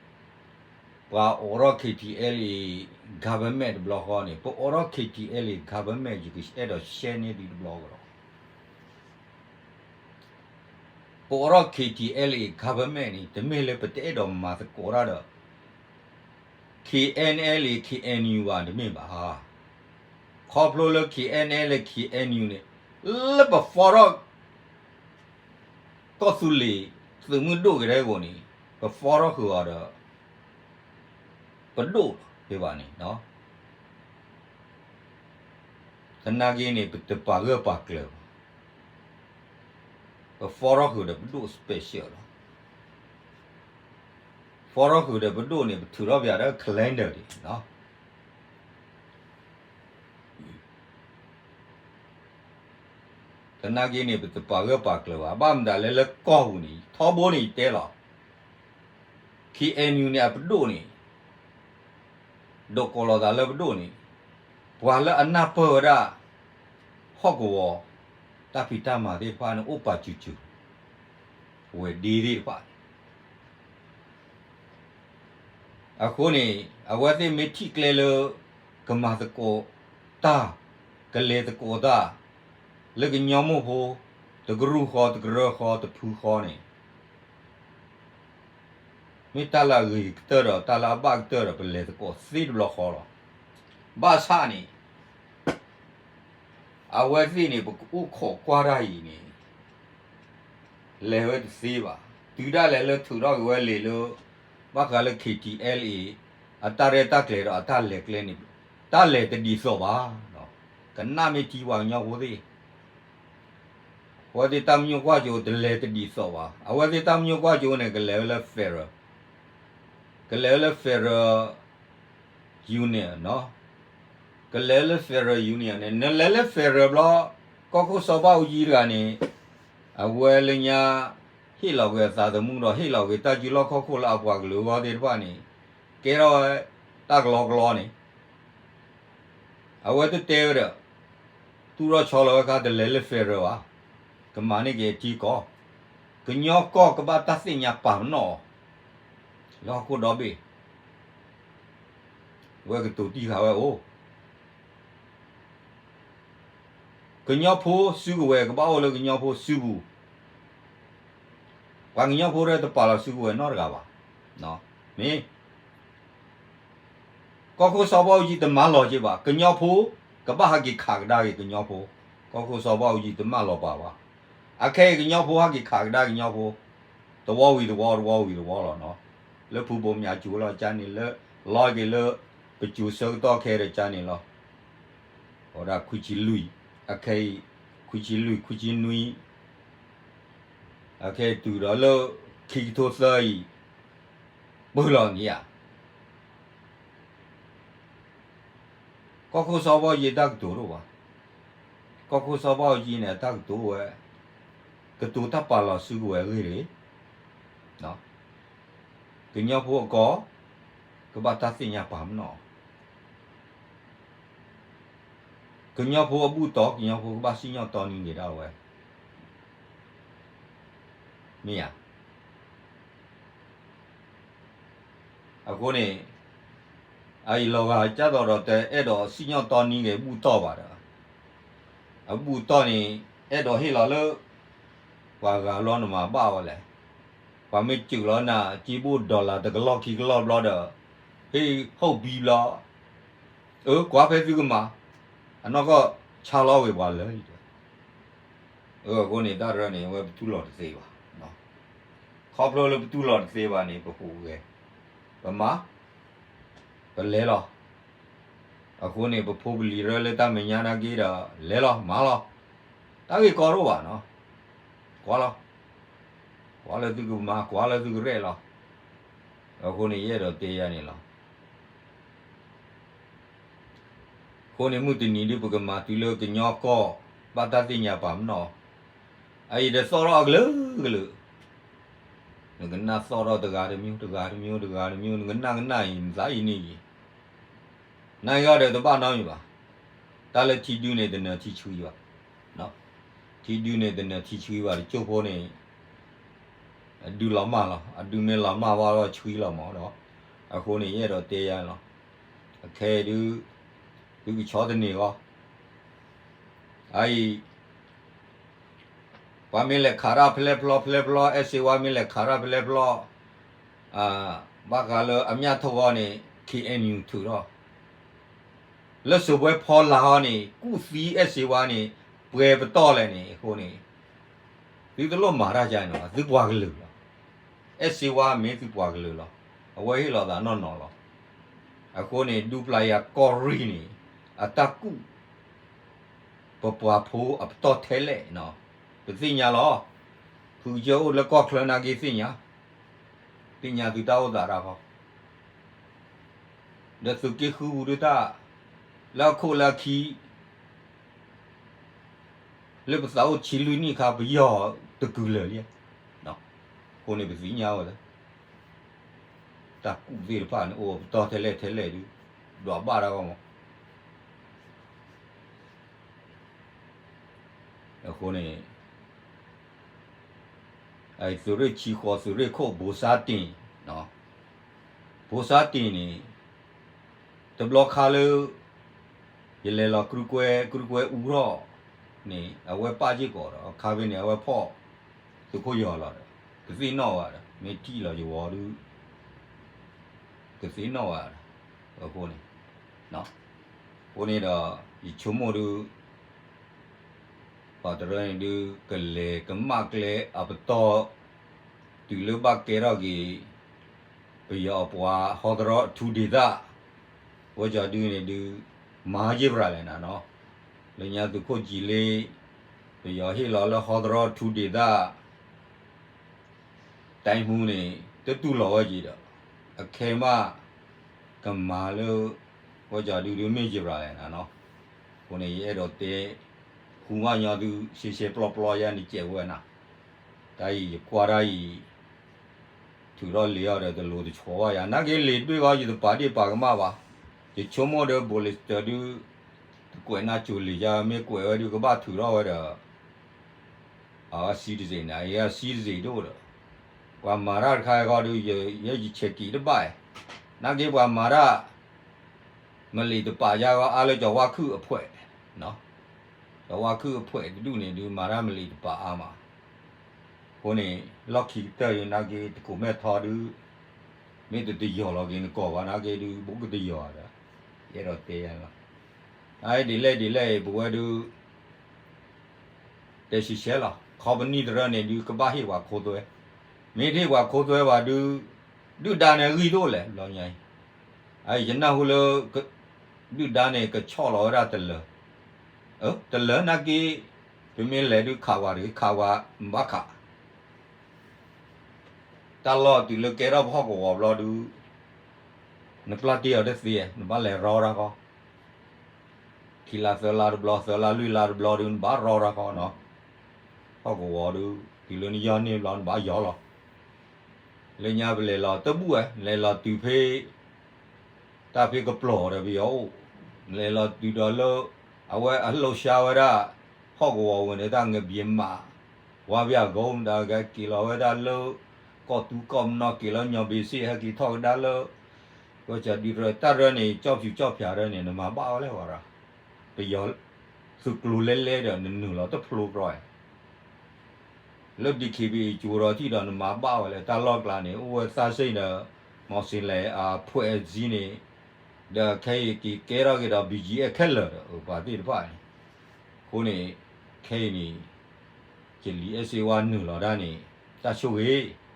ပှၤအိးထီၣ် ခ့ၣ်ထံၣ်အဲလ်အ့ၣ် government တဘျီဃီန့ၣ်, ပအိးထီၣ် ခ့ၣ်ထံၣ်အဲလ်အ့ၣ် government ယကအဲၣ်ဒိး share န့ၢ်သုတဘျီကဒီး ပအိးထီၣ် ခ့ၣ်ထံၣ်အဲလ်အ့ၣ် government န့ၣ် တမ့ၢ်လၢပတအဲၣ်ဒိးမၤသကိးတၢ်ဒီး ခ့ၣ်အဲၣ်အလ်အ့ၣ် ခ့ၣ်အဲၣ်ယူၣ် ဘၣ်, တမ့ၢ်ဘၣ်. ခီဖျိလၢ ခ့ၣ်အဲၣ်အလ်အ့ၣ် ခ့ၣ်အဲၣ်ယူၣ် န့ၣ် လၢပ form ထီၣ် ကီၢ်သူလ့ၤ သုးမုၢ်ဒိၣ်က့ၤတၢ်အဂီၢ်န့ၣ် ပ form ထီၣ်ဃုာ်အီၤဒီး ပဒိၣ်လီၤ ဖဲဘၣ်န့ၣ် သနာ်က့န့ၣ် ပတပာ်ဂၢၢ်ပာ်ကျၢၤဘၣ်. ပ form ထီၣ်ဃုာ်ဒီးပဒိၣ် special လီၤ. ဖီထီၣ်ဃုာ်ဒီးပဒိၣ်န့ၣ် ပထုးထီၣ်ပယၤဒီး calendar ဒံးနီၤ. သနာ်က့န့ၣ် ပတပာ်ဂၢၢ်ပာ်ကျၢၤဘၣ်. ဘၣ်မတၤလဲၣ် လၢကီၢ်ပူၤန့ၣ် ထီဘိန့ၣ်ယတဲလီၤ. ခ့ၣ်အဲၣ်ယူၣ်န့ၣ် အပဒိၣ်န့ၣ် ဒိးကိးလီၤသးလၢပဒိၣ်န့ၣ် ပှၤလၢအနၢ်ပၢၢ်ဝဲဒၣ် ဟီၣ်ကဝီၤ တၢ်ဖံးတၢ်မၤသ့ၣ်တဖၣ်န့ၣ် အိၣ်ပာ်စူၤစူၤ ဝဲၤဒ့သ့ၣ်တဖၣ်န့ၣ် အဃိန့ၣ် အဝဲသ့ၣ်မ့ၢ်ထံၣ်ကျဲလၢ ကမၤသကိးတၢ်, ကလဲၤသကိးတၢ် လၢကညီမိၢ်ဖိ တကရူၢ်ဃီ တကရၢဃီ တဖုဃီန့ၣ် မ့ၢ်တၢ်လၢအဂ့ၤကတၢၢ်ဒီး တၢ်လၢအဘၣ်ကတၢၢ်ဒီး ပလဲၤသကိးသ့တဘျီဃီလီၤ. ဘၣ်ဆၣ်န့ၣ် အဝဲသ့ၣ်န့ၣ် ပကအိၣ်ခိးကွၢ်တၢ်အံၤန့ၣ် လဲၤဝဲတသ့ဘၣ်. တုၤဒၣ်လဲာ်လၢထုးထီၣ်က့ၤဝဲလံာ်လၢ ဘၣ်ဃးလၢ KTLA အတၢ်ရဲၣ်တၢ်ကျဲၤဒီးအတၢ်လဲၤကျဲန့ၣ် တၢ်လဲၤတဒ်သိးဘၣ်. ကနၣ်မ့ၢ်ထံပှၤကညီဖိသ့ၣ် အဝဲသ့ၣ်တၢ်မညိၣ်ကွၢ်စိတလဲၤတဒ်သိးဘၣ်. အဝဲသ့ၣ်တၢ်မညိၣ်ကွၢ်စိန့ၣ် ကလဲၤဝဲလၢ federal, ကလဲၤဝဲလၢ federal union နီၤ, ကလဲၤလၢ federal union န့ၣ် နလဲၤလၢ federal ဘျီ ကီၢ်ခိၣ်စီၤဘၣ်အူကၠံတဂၤန့ၣ် အဝဲလၢညါ ဟ့ၣ်လီၤက့ၤအသးသမူဒီး ဟ့ၣ်လီၤက့ၤတၢ်စုလီၢ်ခီၣ်ခိၣ်လၢအပှၤကလုာ်အဂီၢ်သ့ၣ်တဖၣ်န့ၣ် ကဲထီၣ်ဝဲတၢ်ကလီကလီန့ၣ် အဝဲတတဲဝဲဒီး သူၣ်ထီၣ်ဆီလီၤဝဲခါ တလဲၤလၢ federal ဘၣ်, ကမၤန့ၢ်က့ၤအထံကီၢ်, ကညီကီၢ်ကဘၣ်တၢ်သ့ၣ်ညါပာ်ပနီၣ်အီၤ လၢဟီၣ်ခိၣ်ဒီဘ့ၣ်, ဝဲကတိၤတံၢ်ဃာ်ဝဲအိၣ် ကညီဖိစုကဝဲၤကဘၣ်အိၣ်လၢကညီဖိစုပူၤ, ပှၤကညီဖိတပာ်လီၤစုကဝဲၤနီတဂၤဘၣ်. မ့ၢ် ကီၢ်ခိၣ်စီၤဘၣ်အူကၠံတမၤလီၤက့ၤဘၣ်, ကညီဖိကဘၣ်ဟဲက့ၤခးကဒါက့ၤကညီဖိ, ကီၢ်ခိၣ်စီၤဘၣ်အူကၠံတမၤလီၤပာ်ဘၣ်. အခဲအံၤကညီဖိဟဲက့ၤခးကဒါကညီဖိ, သဝီဝံၤသဝီ သဝီဝံၤသဝီလီၤနီၤ, လၢဖုဘိမၠးကၠိလီၤကန့ၣ်လၢ လီၤက့ၤလၢ ပကၠိဆၢကတီၢ်ခဲဒီးကန့ၣ်လီၤ. အဝဲဒၣ်ခွံဆံလွံၢ်, အခဲအံၤ ခွံဆံလွံၢ် ခွံဆံနွံ, အခဲအံၤတုၤဒီးလၢ ခံကထိသၢအံၤ ပၢၢ်လီၤန့ၣ်ဧါ. ကီၢ်ခိၣ်စီၤဘၣ်အူကၠံတၢ်ကတိၤတအိၣ်ဘၣ်. ကီၢ်ခိၣ်စီၤဘၣ်အူကၠံန့ၣ် အတၢ်ကတိၤဝဲ ကတိၤတၢ်ပာ်လီၤစုကဝဲၤအဂ့ၢ်တဂ့ၤ, ကညီဖိအကီၢ် ကဘၣ်တၢ်သ့ၣ်ညါပာ်ပနီၣ်အီၤ, ကညီဖိအဘူၣ်တီၢ် ကညီဖိကဘၣ်စံၣ်ညီၣ်တီနံၤက့ၤဒၣ်ဝဲ, မ့ၢ်ဧါ. အဃိန့ၣ် အအံၤလီၤဂာ်ကၢ်သိးဒီး တအဲၣ်ဒိးစံၣ်ညီၣ်တီနံၤက့ၤဘူၣ်တီၢ်ဘၣ်ဒီး အဘူၣ်တီၢ်န့ၣ် အဲၣ်ဒိးဟ့ၣ်လီၤလၢ ပှၤဂၤဘျီနမၤဘၣ်ဝဲလဲၣ်. ပှၤမ့ၢ်စူးလီၤနၤ က့ဘိၣ် dollar တကလီၢ်ခံကလီၢ်ဘျီဒီး ဟ့ၣ် ဟုတ်ပြီ ဘျီ အၢ ကွၢ်ဖဲသုကမၤ အနီၢ်ကီၢ်ဆါလီၤဝဲပှၤလၢာ်အံၤဒီး အဃိန့ၣ် တၢ်ရၢန့ၣ် အဝဲပတူၢ်လိာ်တသ့ဘၣ်. ခီဖျိလၢပတူၢ်လိာ်တသ့ဘၣ်န့ၣ် ပဟူးဂဲၤ ပမၤ ပလဲၤလီၤ. အဃိန့ၣ် ပဖိပလံၤရၢလၢတၢ်မဲာ်ညါနာ်က့ဒီး လဲၤလီၤမၤလီၤ. တၢ်ဂ့ၢ်ကီတအိၣ်ဘၣ်နီၤ. ကွၢ်လီၤ. ကွၢ်လၢသုကမၤ ကွၢ်လၢသုကရဲၣ်လီၤ. အဃိန့ၣ် ယအဲၣ်ဒိးတဲယၤန့ၣ်လီၤ. အဃိန့ၣ် မုၢ်တနံၤဒု ပကမၤတုၤလၢကညီကီၢ် ဘၣ်တၢ်သ့ၣ်ညါပာ်ပနီၣ်, အအံၤဒီးသီၣ်ထီၣ်အကလုာ်ကလုာ်, နကနၣ်သီၣ်ထီၣ်တဂၤတမံၤ တဂၤတမံၤ တဂၤတမံၤ နကနၣ်ကနၣ်အံၤ နသးအံၤန့ၣ်အံၤ, နဂီၢ်ဒီးတဘၣ်နီတမံၤဘၣ်. တၢ်လၢထံဒုန့ၣ် တနၢၤထံဆှံဘၣ်. ထံဒုန့ၣ် တနၢၤထံဆှံဘၣ် တကၠိၢ်ဖိန့ၣ် အဒုလီၤမၢ်လီၤ. အဒုမ့ၢ်လီၤမၢ်ဘၣ်ဒီးဆှံလီၤမးဒီး, အဃိန့ၣ် ယအဲၣ်ဒိးတဲယၤလီၤ. အခဲအံၤဒု သုကဆီတန့ၢ်ဂီၢ် အအံၤ ပှၤမ့ၢ်လဲၤခးတၢ်ဖဲလဲၣ်ဖျီဖဲလဲၣ်ဖျီ အဲၣ်စ့ဝါမ့ၢ်လဲၤခးတၢ်ဖဲလဲၣ်ဖျီ, ဘၣ်ဃးလၢအမျၢ်ထိၣ်ဂီၢ်န့ၣ် ခ့ၣ်အဲၣ်ယူၣ်ထုးထီၣ်, လၢစိၤပှဲၤဖီလာ်အီၤန့ၣ် ကူၣ်သံအဲၣ်စ့ဝါန့ၣ် ပှဲၤပတီၢ်လဲၣ်န့ၣ် အဃိန့ၣ် သုတလိၣ်မၤတၢ်ကန့ၣ်ဘၣ် သုပှၤကလုာ်လီၤ. အဲၣ်စ့ဝါမ့ၢ်သုပှၤကလုာ်လီၤ. အဝဲဟ့ၣ်လီၤသးနီၢ်နီၢ်လီၤ. အဃိန့ၣ် ဒူပျၢ်ယၤကီၢ်ရ့ၣ်န့ၣ် အတၢ်ကူၣ် ပပှၤဖိအပတီၢ်ထဲလဲၣ်, ပသ့ၣ်ညါလီၤ. ဖုကစၢၢ်အိၣ်လၢကီၢ်ချၢနာ်က့သ့ၣ်ညါ, သ့ၣ်ညါသုတၢ်အိၣ်သးတၢ်ဃီ, ဒီးသုးက့ဃုပူၤဒုတၢ် လၢအခိၣ်လၢအခံ လၢပသးအိၣ်ဆံလွံၢ်နံၣ်အခါ ပယီၤတကုၤလၢာ်လံ. အဃိန့ၣ်ပသ့ၣ်ညါဝဲလၢ တၢ်ကူၣ်သ့ၣ်တဖၣ်န့ၣ် အိၣ်ပတီၢ်ထဲလဲၣ်ထဲလဲၣ်ဒု ဒွးဘၣ်တၢ်ဂီၢ်မး. အဃိန့ၣ် သုးရ့ၣ်ဆံဃိး သုးရ့ၣ်ခိၣ်ဘိစါတ့ၢ် ဖိစါတ့ၢ်န့ၣ် တဘျီခါလၢ ယလဲၤလီၤကြုၢ်ကွဲ ကြုၢ်ကွဲအူထီၣ်န့ၣ် အဝဲပာ်စ့ၢ်ကီးဒီး အခါဖဲန့ၣ် အဝဲဖီၣ်သုးခိၣ်ယီၤလီၤဒီး ကသ့ၣ်နီၣ်ဝဲဒီး မ့ၢ်ထံၣ်လီၤယဝီၤဒုး ကသ့ၣ်နီၣ်ဝဲဒီး အဃိန့ၣ် အဃိန့ၣ်ဒီး ယဆိကမိၣ်ဒုး ပှၤတရၢန့ၣ်ဒုး ကလဲၤကမၣ်ကျဲအပတီၢ် တုၤလၢဘၣ်ကဲထီၣ်က့ၤ ပယီၤအပှၤဟီသရီအထူဒေသ ဝဲကၠီဒုန့ၣ်ဒုး မၤယ့ၢ်ပရၤလဲၣ်နၤနီၤ, လၢညါသုးခိၣ်ကၠံလ့ ပယီၤဟ့ၣ်လီၤလၢဟီသရီအထူဒေသ တိုင်းမှူးန့ၣ် တတူၢ်လိာ်ဝဲက့ၤဒီး အခဲမး ကမၤလၢ ဝဲကၠီဒုဒုးမ့ၢ်ယ့ၢ်ပရၤလဲၣ်နၤနီၤ, အဃိန့ၣ် ယအဲၣ်ဒိးတဲ ဃူမးညီသု ရှဲရှဲပျီပျီယါန့ၣ် ကဲးဝဲနၤ, တၢ်အံၤယကွၢ်တၢ်အံၤ ထုးထီၣ်လံာ်အီၤဒီးတလိၤတဆီဘၣ်ယါ, နာ်က့လံာ်တဘ့ၣ်ဂီၢ် ယတပာ်ဒ့ၣ်ပာ်ကမၣ်ဘၣ်, ယဆိကမိၣ်ဒီး ဘိးလ့ၤစတၢၤဒု တကွဲးနၢ်ကၠိၤလံာ်ယါ, မ့ၢ်ကွဲးဝဲဒု ကဘၣ်ထုးထီၣ်ဝဲဒီး အဝဲ citizen န့ၣ် အံၤ citizen ဒိၣ်ဒီး ပှၤမၤတၢ်တခါအံၤဃီဒု ယဲယဆဲးက့ၤတဘၣ်, နာ်က့ပှၤမၤတၢ် မလံာ်တပာ်ယါဂီၢ် အါလၢကၠီၤဝါခုၣ်အဖှဲး, ကၠီၤဝါခုၣ်အဖှဲးတဒူၣ်န့ၣ်ဒု မၤတၢ်မလံာ်တပာ်အါမး, အဃိန့ၣ် လီၢ်ခံကတၢၢ်ဒု နာ်က့တကိးမဲာ်ထီဒု မ့ၢ်တတယီၤလီၤက့ၤနကိးဘၣ် နာ်က့ဒု ဘူးကတယီၤဒီး ယအဲၣ်ဒိးတဲယါလီၤ, အဒ်လဲၣ်ဒ်လဲၣ်အံၤ ပဝဲဒု တဲဆံးဆဲးလီၤ, ခီပနံၣ် တရၢန့ၣ်ဒု ကဘၣ်ဟ့ၣ်ပှၤခိသွဲ, မ့ၢ်တဟ့ၣ်ပှၤခိသွဲဘၣ်ဒု ဒုၣ်ဒါန့ၣ်ဂံၢ်ဒိၣ်လဲၣ် ဘျီညါအံၤ, အယနၢ်ဟူလၢ ဒုၣ်ဒါန့ၣ် ကဆီၣ်လီၤဝဲဒၣ်တလၢၤ, တလၢၤနာ်က့ ပမ့ၢ်လဲၤဒုခးဝဲတဂ့ၤ ခးဝဲမ့ၢ်ဘၣ်ခး တၢ်လီၢ်တုၤလၢကဲထီၣ်ပဟီၣ်ကဝီၤဘျီဒု နပျၢ်တ့ၢ်အီၤတသ့ နဘၣ်လဲၤရီတၢ်ဃီ, ခံလါသၢလါတဘျီ သၢလါလွံၢ်လါတဘျီဒု နဘၣ်ရီတၢ်ဃီနီၤ, ဟီၣ်ကဝီၤဒု တုၤလၢနယီၢ်န့ၢ်ဘျီ နဘၣ်ယီၤလီၤ, လၢညါပလဲၤလီၤတဘူၣ်ဝဲ လဲၤလီၤတုၤဖဲ တၢ်ဖဲကပျီၤဒီးပယီၤအိၣ်, လဲၤလီၤတုၤဒီးလၢ အဝဲအလိၣ်ရှါဝဲဒၣ် ဟီၣ်ကဝီၤဝဲန့ၣ် တၢ်ငဘျ့မး ဝါဘၣ်အဂီၢ်မတၤ ကက့ၤလီၤဝဲဒၣ်လၢ ကီၢ်သူကီၢ်မနီၤ က့ၤလီၤညီဘ့ၣ်စ့ၣ် ဟဲက့ၤထီၣ်ကဒါလၢ ကီၢ်စဒုရၢ တၢ်ရၢန့ၣ် ကၠီၣ်ဖၠူးကၠီၣ်ဖၠးရၢန့ၣ် နမၤဘၣ်ဝဲလဲၣ်ဝဲဒၣ်, ပယီၤ သုးကျိၤလဲလဲဒီး နနုာ်လီၤတဖျိကြီ လၢ ဒီး ခ့ဘ့ၣ်အံၤ ကၠိဒီးထံၣ်ဒီး နမၤဘၣ်ဝဲလဲၣ် တၢ်လီၢ်ကျါန့ၣ် အိၣ်ဝဲသးစ့ၣ်ဒီး မီၤစ့လဲၣ်အဖှဲးအစံန့ၣ်, ဒီးခဲအံၤက့ၤကဲထီၣ်က့ၤဒီး ဘံၣ်ကၠံအဲၣ်ခဲလၢာ်ဒီး ပှၤသ့ၣ်တဖၣ်န့ၣ်, အဃိန့ၣ် ခဲအံၤန့ၣ် ကလံၤအဲၣ်စ့ဝါနုာ်လီၤဒၣ်န့ၣ် တၢ်ဆိၣ်ဂ့ၤ,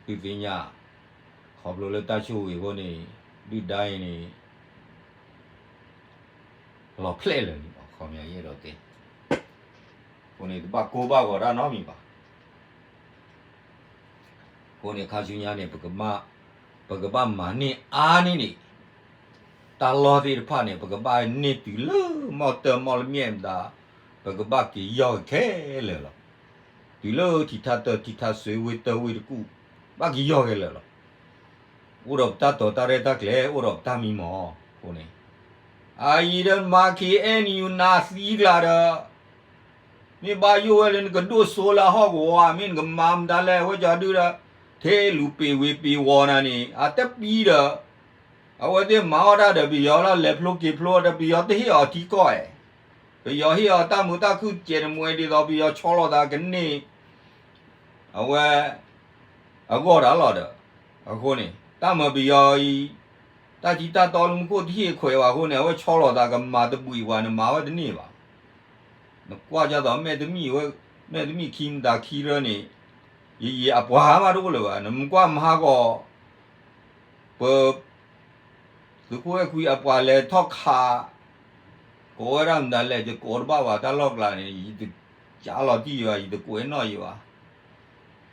သုသ့ၣ်ညါ, ခီဖျိလၢတၢ်ဆိၣ်ဂ့ၤအဃိန့ၣ် ဒုၣ်ဒါအံၤန့ၣ် လီၤဖျဲၣ်လၢာ်န့ၣ် ခီပညီယအဲၣ်ဒိးတဲ, အဃိန့ၣ် တဘၣ်ကိၢ်ဘၣ်ဂီၤတၢ်နီတမံၤဘၣ်. အဃိန့ၣ် ခါဆူညါန့ၣ် ပကဘၣ်မၤန့ၢ်အါန့ၢ်န့ၣ် တၢ်လီၢ်သ့ၣ်တဖၣ်န့ၣ် ပကဘၣ်န့ၢ်တုၤလၢမီၢ်တၢမီၢ်လမၠဲၣ်မတၤ ပကဘၣ်က့ၤယီၢ်က့ၤခဲလၢာ်လီၤ. တုၤလၢထံထၣ်တၢ ထံထၣ်စွ့ ဝ့ၢ်တၢဝ့ၢ်တကူၣ် ဘၣ်က့ၤယီၢ်ခဲလၢာ်လီၤ. အိၣ်ဒီးပတၢ်တီၤတၢ်ရဲၣ်တၢ်ကျဲၤ အိၣ်ဒီးပတၢ်မံမီၢ်အဃိန့ၣ်, အအံၤဒီးမၤ ခ့ၣ်အဲၣ်ယူၣ် နၤသံကျါဒီး မ့ၢ်ဘၣ်ယိၣ်ဝဲလၢနကဒိၣ်စိလၢအဟီၣ်ကဝီၤ မ့ၢ်နကမၤမတၤလဲၣ် ဝဲကၠီဒုဒီး ထဲလူၤပ့ၤဝ့ၤပ့ၤဝီၤနၤန့ၣ် အတပံဒီး အဝဲသ့ၣ်မၤအီၣ်တၢ်ဒီးပယီၤလီၤ လဲၤဖျိက့ၤဖျိဒီး ပယီၤတဟ့ၣ်အီၤထံကီၢ်ဧါ. ပယီၤဟ့ၣ်အီၤတၢ်မုာ်တၢ်ခုၣ်စဲးတမှဲဒ်သိး ပယီၤဆီလီၤသးကန့ၢ် အဝဲ အဂီၢ်တၢ်လီၤဒီး အဃိန့ၣ် တၢ်မၤပယီၤအံၤ တၢ်ထံတၢ်တီလၢမူခိၣ်တဟ့ၣ်ခွဲးဘၣ်အဃိန့ၣ် အဝဲဆီလီၤသးကမၤတဘှံးပှၤ နမၤဝဲတန့ၢ်ဘၣ်. နကွၢ်ကၢ်သိး မဲာ်တမံၣ်ဝဲ မဲာ်တမံၣ်ခံမတၤခံရၢန့ၣ် ယယံာ်အပှၤမးတအိၣ်လၢၤဘၣ် နမ့ၢ်ကွၢ်မဟါဂီၤ ပ သုးခိၣ်အဲၣ်ခွံအပှၤလဲၤထီၣ်ခး ကိးဝဲဒၣ်မတၤလဲၣ် ယကိးတဘၣ်ဘၣ် တၢ်လီၢ်ကျါန့ၣ် ယတကးလီၤတံၢ်ယၤ ယတကွဲးနီၣ်ယၤဘၣ်.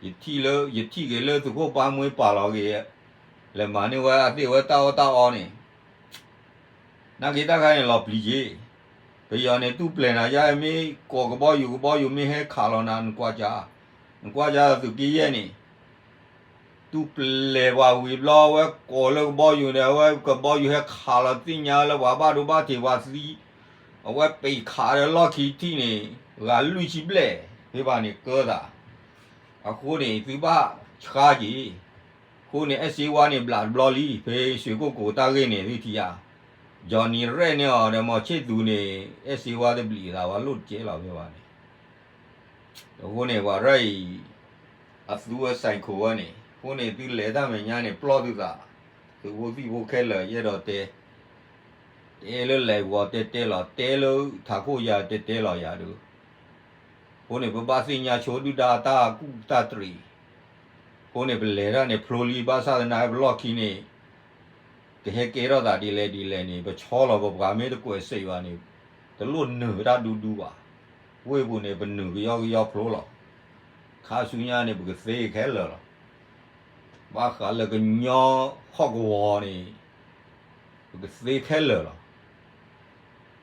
ယထံၣ်လၢ ယထံၣ်က့ၤလၢသုးခိၣ်ပၢ်မှ့ပာ်လီၤက့ၤ လဲၤမၤန့ၢ်ဝဲအသ့ၣ်ဝဲတၢ်အီၣ်တၢ်အီန့ၣ် နာ်က့တၢ်ခါန့ၣ်လီၤပျံၤက့ၤ ပယီၤန့ၣ် တူၢ်ပျဲၤနၤယါ မ့ၢ်ကိးကဘီယူၤ ကဘီယူၤမ့ၢ်ဟဲခးလီၤနၤ နကွၢ်ကၢ်, နကွၢ်ကၢ်သုးက့ယဲၢ်န့ၣ် တူၢ်ပျဲၤပှၤဝံၤဘျီ အဝဲကိးလၢကဘီယူၤန့ၣ် အဝဲကဘီယူၤဟဲခးလီၤသ့ၣ်ညါလၢပှၤဘၣ်ဒိဘၣ်ထံးပှၤသံ, အဝဲပ့ၤခးဒီးလီၢ်ခံထံၣ်န့ၣ် ဂၤလွံၢ်ဆံဘျဲၣ် ဖဲဘၣ်န့ၣ်ကၢသး, အဃိန့ၣ် သုဘၣ်ဆှါက့ၤ အဃိန့ၣ် အဲၣ်စ့ဝါန့ၣ် ဘျးတဘျီလံ ဖဲရွှေကုက္ကို တၢ်ဂ့ၢ်န့ၣ် သုထံၣ်ဧါ, Johnny ရဲၣ်န့ၢ်အီၤဒီး မောင်ချစ်သူန့ၣ် အဲၣ်စ့ဝါတဘျံးသးဝဲလိၣ်တကဲလီၤဖဲဘၣ်န့ၣ်. အဃိန့ၣ် ပှၤရဲၣ်အံၤ အသူဝဲ psycho ဝဲန့ၣ် အဃိန့ၣ် သုလဲၤတၢ်မဲာ်ညါန့ၣ် ပျီၢ်သုသး, သုးဖိသံၣ်ဖိခဲလၢာ် ယအဲၣ်ဒိးတဲ, တဲလၢလဲၤဂီၤတဲတဲလီၤ, တဲလၢထးခိၣ်ယၤတဲတဲလီၤယၤဒုး. အဃိန့ၣ် ပဘၣ်သ့ၣ်ညါဆိဒုၣ်ဒါတၢ်ကူၣ်တၢ်တရံး. အဃိန့ၣ် ပလဲၤတၢ်န့ၣ် ဖျိလံ ဘၣ်ဆၣ်သနာ်က့ ပလီၢ်ခံန့ၣ် ကဟဲကဲထီၣ်သးဒ်လဲၣ်ဒ်လဲၣ်န့ၣ် ပဆီလီၤပပှၤမ့ၢ်တကွဲးစဲးဘၣ်န့ၣ် တလိၣ်နုာ်တၢ်ဒူဒူဘၣ်. ဝ့ၢ်ပူၤန့ၣ် ပနုာ်ကယီကယီဖျိလီၤ. ခါဆူညါန့ၣ် ပကသ့ခဲလၢာ်လီၤ. ဘၣ်ဃးလၢကညီဟီၣ်ကဝီၤန့ၣ် ပကသ့ခဲလၢာ်လီၤ.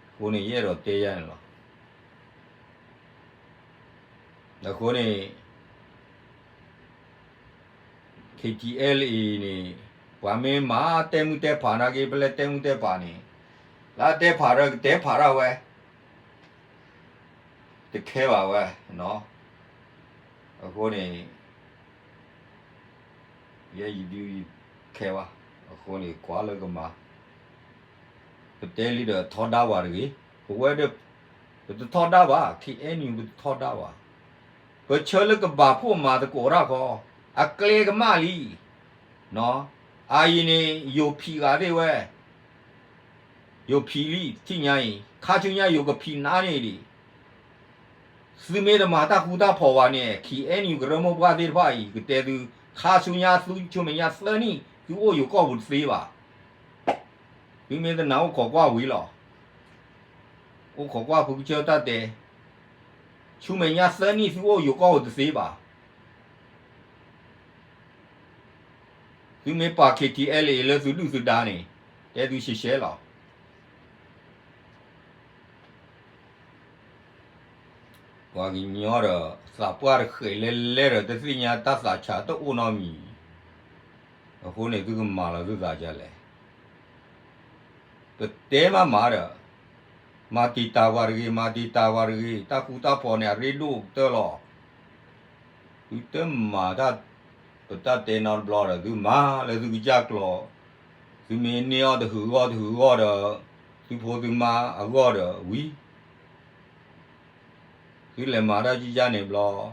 အဃိန့ၣ် ယအဲၣ်ဒိးတဲယၤန့ၣ်လီၤ. အဃိန့ၣ် KTLA န့ၣ် ပှၤမ့ၢ်မၤတဲမုၢ်တဲဖးနာ်က့ ပလဲၤတဲမုၢ်တဲဖးန့ၣ် လၢတဲဖးရၢကတဲဖးရၢဝဲ တခဲဘၣ်ဝဲ. အဃိန့ၣ် ယဲယဒုးခဲဘၣ်. အဃိန့ၣ် ကွၢ်လၢကမၤ ပတဲလံဒီးထီဒါဝဲတဂ့ၤ. ပဝဲဒၣ် ပတထီဒါဘၣ်, KNU ပတထီဒါဘၣ်. ပဆၢလၢကဘၣ်ဖှိၣ်မၤသကိးတၢ်ခီ, အကျဲကမၣ်လံ. အအံၤန့ၣ် ယိၤဖံးဂၤသ့ၣ်ဝဲ, ယိၤဖံးလံ ထံၣ်ညါအံၤ ခါဆူညါယိၤကဖံးနါန့ၣ်ဒံး. သုမ့ၢ်တမၤတၢ်ဃူတၢ်ဖိးဘၣ်န့ၣ် KNU ကရၢမိၢ်ပှၢ်သ့ၣ်တဖၣ်အံၤ ကတဲသု, ခါဆူညါသုဆူမဲာ်ညါသၢနံၣ် သုအိၣ်ယိၤကီၢ်ပူၤတသ့ဘၣ်. သုမ့ၢ်တနာ်အိၣ်ခိးကွၢ်ဝံၤလီၤ. အိၣ်ခိးကွၢ်ဖုကစၢၢ်တၢ်တဲ, ဆူမဲာ်ညါသၢနံၣ်သုအိၣ်ယိၤကီၢ်ပူၤတသ့ဘၣ်. သုမ့ၢ်ပာ် KTLA လၢသုဒုၣ်သုဒါန့ၣ် တဲသုရှဲရှဲလီၤ. ပှၤကညီဒီး သးပှၢ်တဃဲးလဲလဲဒီး တသ့ၣ်ညါတၢ်သးဆးတအိၣ်နီတမံၤ, အဃိန့ၣ် သုကမၤလီၤသုသးဒ်လဲၣ်. ပတဲမးမးဒီး မၤတံာ်တာ်ပှၤတဂ့ၤ, မၤတံာ်တာ်ပှၤတဂ့ၤ, တၢ်ဃူတၢ်ဖိးန့ၣ် အရ့ဒိၣ်ကတၢၢ်လီၤ. သုတမၤတၢ်, ပတၢ်တဲနီတဘျီဒီး သုမၤလၢသုကစၢ်ကျိၤ, သုမ့ၢ်န့ၢ်အီၣ်တဟုးဂီၢ်တဟုးဂီၢ်ဒီး သုဖိသုမါအဂီၢ်ဒီးဝံၤ သုလဲၤမၤတၢ်ကံကၢ်န့ၣ်ဘျီ,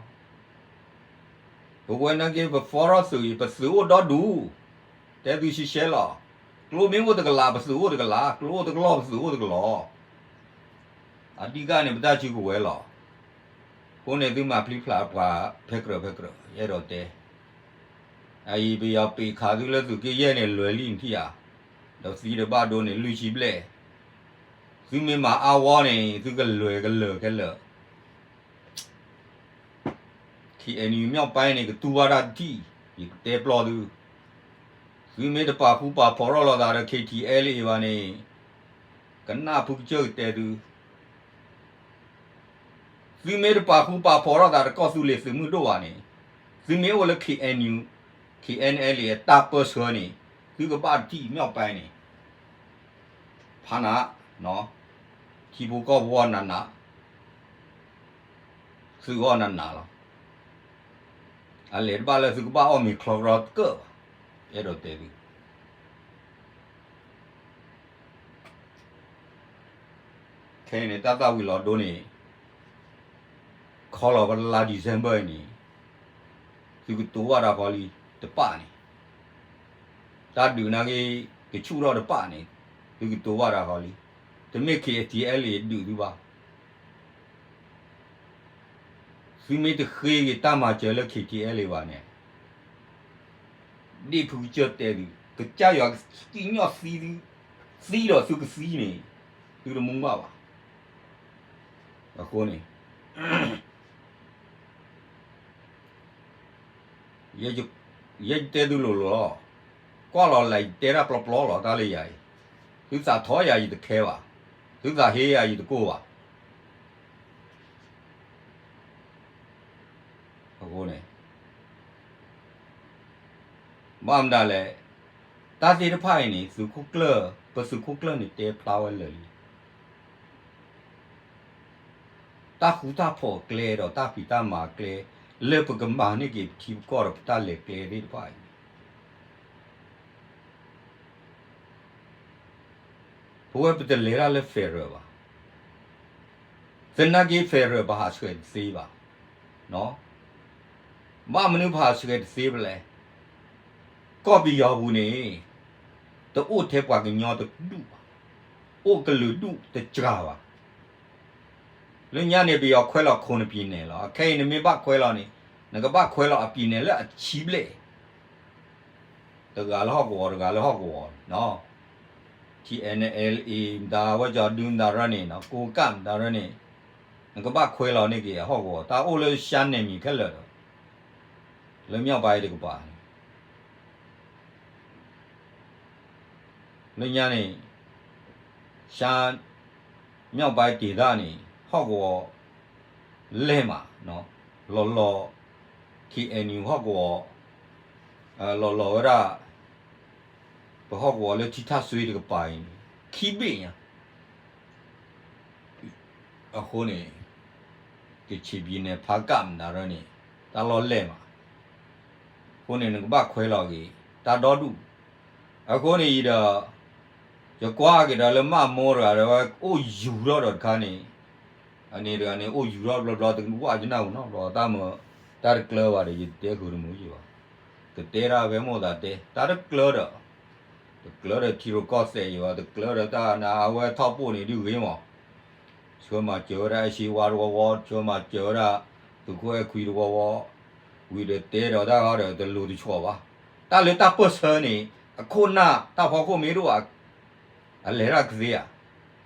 ပဝဲနာ်က့ ပဖီထီၣ်သုးအံၤ ပသုးအိၣ်ဒီဒူၣ်, တဲသုရှဲရှဲလီၤ. ကျိမ့ၢ်အိၣ်တကလး ပသုးအိၣ်တကလး, ကျိအိၣ်တကလီၢ် ပသုးအိၣ်တကလီၢ်. အဓိကန့ၣ် ပတၢ်စုကဝဲၤလီၤ. အဃိန့ၣ် သုမၤပျံၤဖျါပှၤဖဲကြၢးဖဲကြၢး ယအဲၣ်ဒိးတဲ အအံၤ ပယီၤပ့းခးသုလၢသုးက့ယဲၢ်န့ၣ် လွဲၤလံနထံၣ်ဧါ, ဒီးသံတဘၣ်ဒိန့ၣ် လွံၢ်ဆံဘျဲၣ်, သုမ့ၢ်မၤအါဝီန့ၣ် သုကလွဲၤကလၢာ်ခဲလၢာ်. KNU မြောက်ပိုင်းန့ၣ် ကတူၢ်ဘၣ်တၢ်တထံၣ်, ယကတဲပျီသု, သုမ့ၢ်တပာ်ဃူပာ်ဖိးထီၣ်လိာ်သးဒီး KTLA ဘၣ်န့ၣ် ကနၣ်ဖုကစၢၢ်ကတဲသု သုမ့ၢ်တပာ်ဃူပာ်ဖိးထီၣ်သးဒီးကီၢ်သူလ့ၤသုးမုၢ်ဒိၣ်ဘၣ်န့ၣ်, သုမ့ၢ်အိၣ်လၢ KNU, KNLA အတၢ်ပၢဆှၢန့ၣ်, သုကဘၣ်တထံၣ် မြောက်ပိုင်းန့ၣ်, ဖးနး, ထံဖိကီၢ်ဖိအီၣ်နးနး, သုးအီၣ်နးနးလီၤ. အလဲၤတဘၣ်လၢသုကဘၣ်အီၣ်မ့ၤချီရီတကၢၢ်ဘၣ်, အဲၣ်ဒိးတဲသု ခဲအံၤန့ၣ် တၢ်သၣ်ဝံၤလီၤဒိန့ၣ်, ခီလီၤပလါ December အံၤန့ၣ်, သုကတိၤဘၣ်တၢ်ခီလံ, တပၣ်န့ၣ်, တၢ်ဒုးနာ်က့ ကဆူၣ်ထီၣ်တပၣ်န့ၣ်, သုကတိၤဘၣ်တၢ်ခီလံ, တမ့ၢ် KTLA ဒုးသုဘၣ်. သုမ့ၢ်တဃ့က့ၤတၢ်မၤစၢၤလၢ KTLA ဘၣ်န့ၣ်, ဒ်ဖုကစၢၢ်တဲသု, ကစၢ်ယွၤကစံၣ်ညီၣ်သံသု, သံဒီးသုကသံန့ၣ်, သုတမူဘၣ်ဘၣ်. အဃိန့ၣ် ယဲယတဲသုလိၤလိၤလီၤ. ကွၢ်လီၤလဲၤယတဲတၢ်ပျီပျီလီၤ တၢ်လၢယၤအံၤ, သုသးထီယၤယတခဲဘၣ်, သုသးဟ့ယၤယတကိၢ်ဘၣ်. အဃိန့ၣ် ဘၣ်မတၤလဲၣ်, တၢ်သ့ၣ်တဖၣ်အံၤန့ၣ် သုးခိၣ်ကျၢၢ်, ပသုးခိၣ်ကျၢၢ်န့ၣ်တဲဖျါဝဲလၢာ်လံ. တၢ်ဃူတၢ်ဖိးအကျဲဒီးတၢ်ဖံးတၢ်မၤအကျဲ, လၢပကမၤန့ၢ်က့ၤပထံပကီၢ်ဒီးပတၢ်လဲၤကျဲသ့ၣ်တဖၣ်အံၤန့ၣ်, ပဝဲပတလဲၤတၢ်လၢ federal ဘၣ်. သနာ်က့ federal ပဟးဆှဲးတသ့ဘၣ်. ဘၣ်မနုၤပဟးဆှဲးတသ့ဘၣ်လဲၣ်. ကီၢ်ပယီၤပူၤန့ၣ် တအိၣ်ထဲပှၤကညီတဒူၣ်ဘၣ်, အိၣ်ကလုာ်ဒူၣ်တစှၤဘၣ်. လၢညါန့ၣ် ပယီၤခွဲးလီၤခိၣ်န ပြည်နယ် လီၤ. အခဲအံၤနမ့ၢ်ဘၣ်ခွဲးလီၤန့ၣ် နကဘၣ်ခွဲးလီၤအ ပြည်နယ် လၢအဆံဘျဲၣ် တဂၤလၢဟီၣ်ကဝီၤ တဂၤလၢဟီၣ်ကဝီၤန့ၣ်, TNLA မတၤ ဝဲကၠီၤဒု မတၤရၢန့ၣ် ကိးကၣ် မတၤရၢန့ၣ်, နကဘၣ်ခွဲးလီၤန့ၢ်က့ၤအဟီၣ်ကဝီၤ တၢ်အိၣ်လၢ ရှမ်းနယ်မြေ ခဲလၢာ်ဒီး လၢမြောက်ပိုင်းတကပၤန့ၣ် လၢညါန့ၣ် ရှမ်းမြောက်ပိုင်းဒေသန့ၣ် ဟီၣ်ကဝီၤ လဲၢ်မး, လီၤလီၤ KNU ဟီၣ်ကဝီၤ, လီၤလီၤဝဲဒၣ် ပဟီၣ်ကဝီၤလၢထံထၣ်စွ့တကပၤအံၤန့ၣ် ခံဘ့ၣ်ညါ အဃိန့ၣ် ကချင်ပြည်နယ် ဖားကန့် မတၤရၢန့ၣ် တၢ်လီၢ်လဲၢ်မး, အဃိန့ၣ် နကဘၣ်ခွဲးလီၤက့ၤ တၢ်ဒီဒူၣ်, အဃိန့ၣ်အံၤဒီး ယကွၢ်က့ၤဒီးလၢမးမိၢ်တဂၤဒီး ဝဲအိၣ်ယူၤထီၣ်ဒီးတခါန့ၣ်, အန့ၣ်တဂၤန့ၣ် အိၣ်ယူၤထီၣ်ဘျီဘျီ တကနၣ်ဝဲနီတဘျီ တၢ်မၢ တၢ်တကျၢၤဘၣ်ဒီး ယတဲဃုာ်တမုာ်ယံၤဘၣ်, ကတဲဒၣ်ဖဲမိၢ်သးတဲ တၢ်တကျၢၤဒီး တကျၢၤဒီးထံရူၢ်ကီၢ်သဲးယံၤဘၣ်, တကျၢၤဒီးတၢ်နၤ အဝဲထီၣ်ပိာ်န့ၣ်ဒုးဂ့ၤမး, ဆှၢမၤစၢၤဝဲဒၣ် အဲၣ်စ့ဝါတဝီဝီ, ဆှၢမၤစၢၤဝဲဒၣ် သုးခိၣ်အဲၣ်ခွံတဝီဝီ, ဝံၤဒီးတဲဒီးတၢ်ဃီဒီး တလိၤတဆီးဘၣ်, တၢ်လၢတၢ်ပၢၢ်ဆၢန့ၣ် အခိၣ်နၢ်တၢ်ဖီခိၣ်မ့ၢ်တအိၣ် အလဲၤတၢ်ကသ့ဧါ,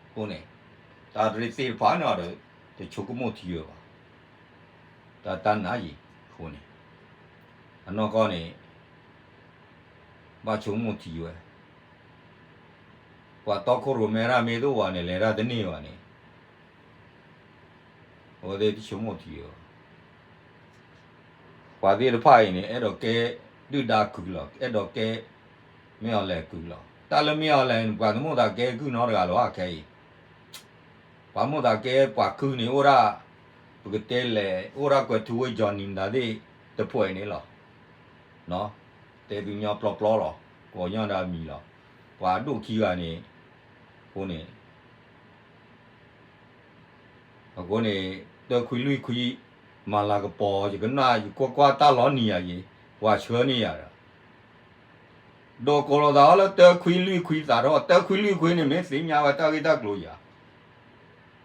အဃိန့ၣ် တၢ်ရ့သ့ၣ်တဖၣ်န့ၣ်ဒီး တဆိကမိၣ်ထံဝဲဘၣ်, တၢ်တၢ်နးယံၤအဃိန့ၣ်, အနီၢ်ကီၢ်န့ၣ် ဘၣ်ဆိကမိၣ်ထံဝဲ, ပှၤတီခိၣ်ရိၣ်မဲတၢ်မ့ၢ်တအိၣ်ဘၣ်န့ၣ် လဲၤတၢ်တန့ၢ်ဘၣ်န့ၣ် အဝဲသ့ၣ်တဆိကမိၣ်ထံဝဲဘၣ်, ပှၤသ့ၣ်တဖၣ်အံၤန့ၣ် အဲၣ်ဒိးကဲဒုၣ်ဒါကုၢ်လီၤ, အဲၣ်ဒိးကဲ မင်းအောင်လှိုင် ကုၢ်လီၤ, တၢ်လၢ မင်းအောင်လှိုင် န့ၣ် ပှၤတမိၣ်သးကဲကုၢ်နီတဂၤလီၤ ခဲအံၤ, ပှၤမိၣ်သးကဲပှၤကုၢ်န့ၣ်အိၣ်ဒၣ်, ပကတဲလဲၣ် အိၣ်ဒၣ်ကွဲးထူဝ့ၢ် Johnny မတၤသ့ၣ်တဖှဲးန့ၣ်လီၤ, တဲသုညီပျီပျီလီၤ, ကိးညီဒီးအမံၤလီၤ, ပှၤအဒိၣ်ခံဂၤန့ၣ်, အဃိန့ၣ် အဃိန့ၣ် တၢခွံလွံၢ်ခွံ မၤလၤကပီၤ ယကနၣ် ယကွၢ်ကွၢ်တၢ်လီၤနံၤယၤအံၤ ပှၤဆှၢန့ၢ်ယၤဒီး ဒိးကိးလိာ်သးအီၤလၢတၢခွံလွံၢ်ခွံသးထီၣ်, တၢခွံလွံၢ်ခွံန့ၣ် မ့ၢ်သ့ၣ်ညါဝဲတၢ်ဂ့ၢ်တၢ်ကျိၤယၤ,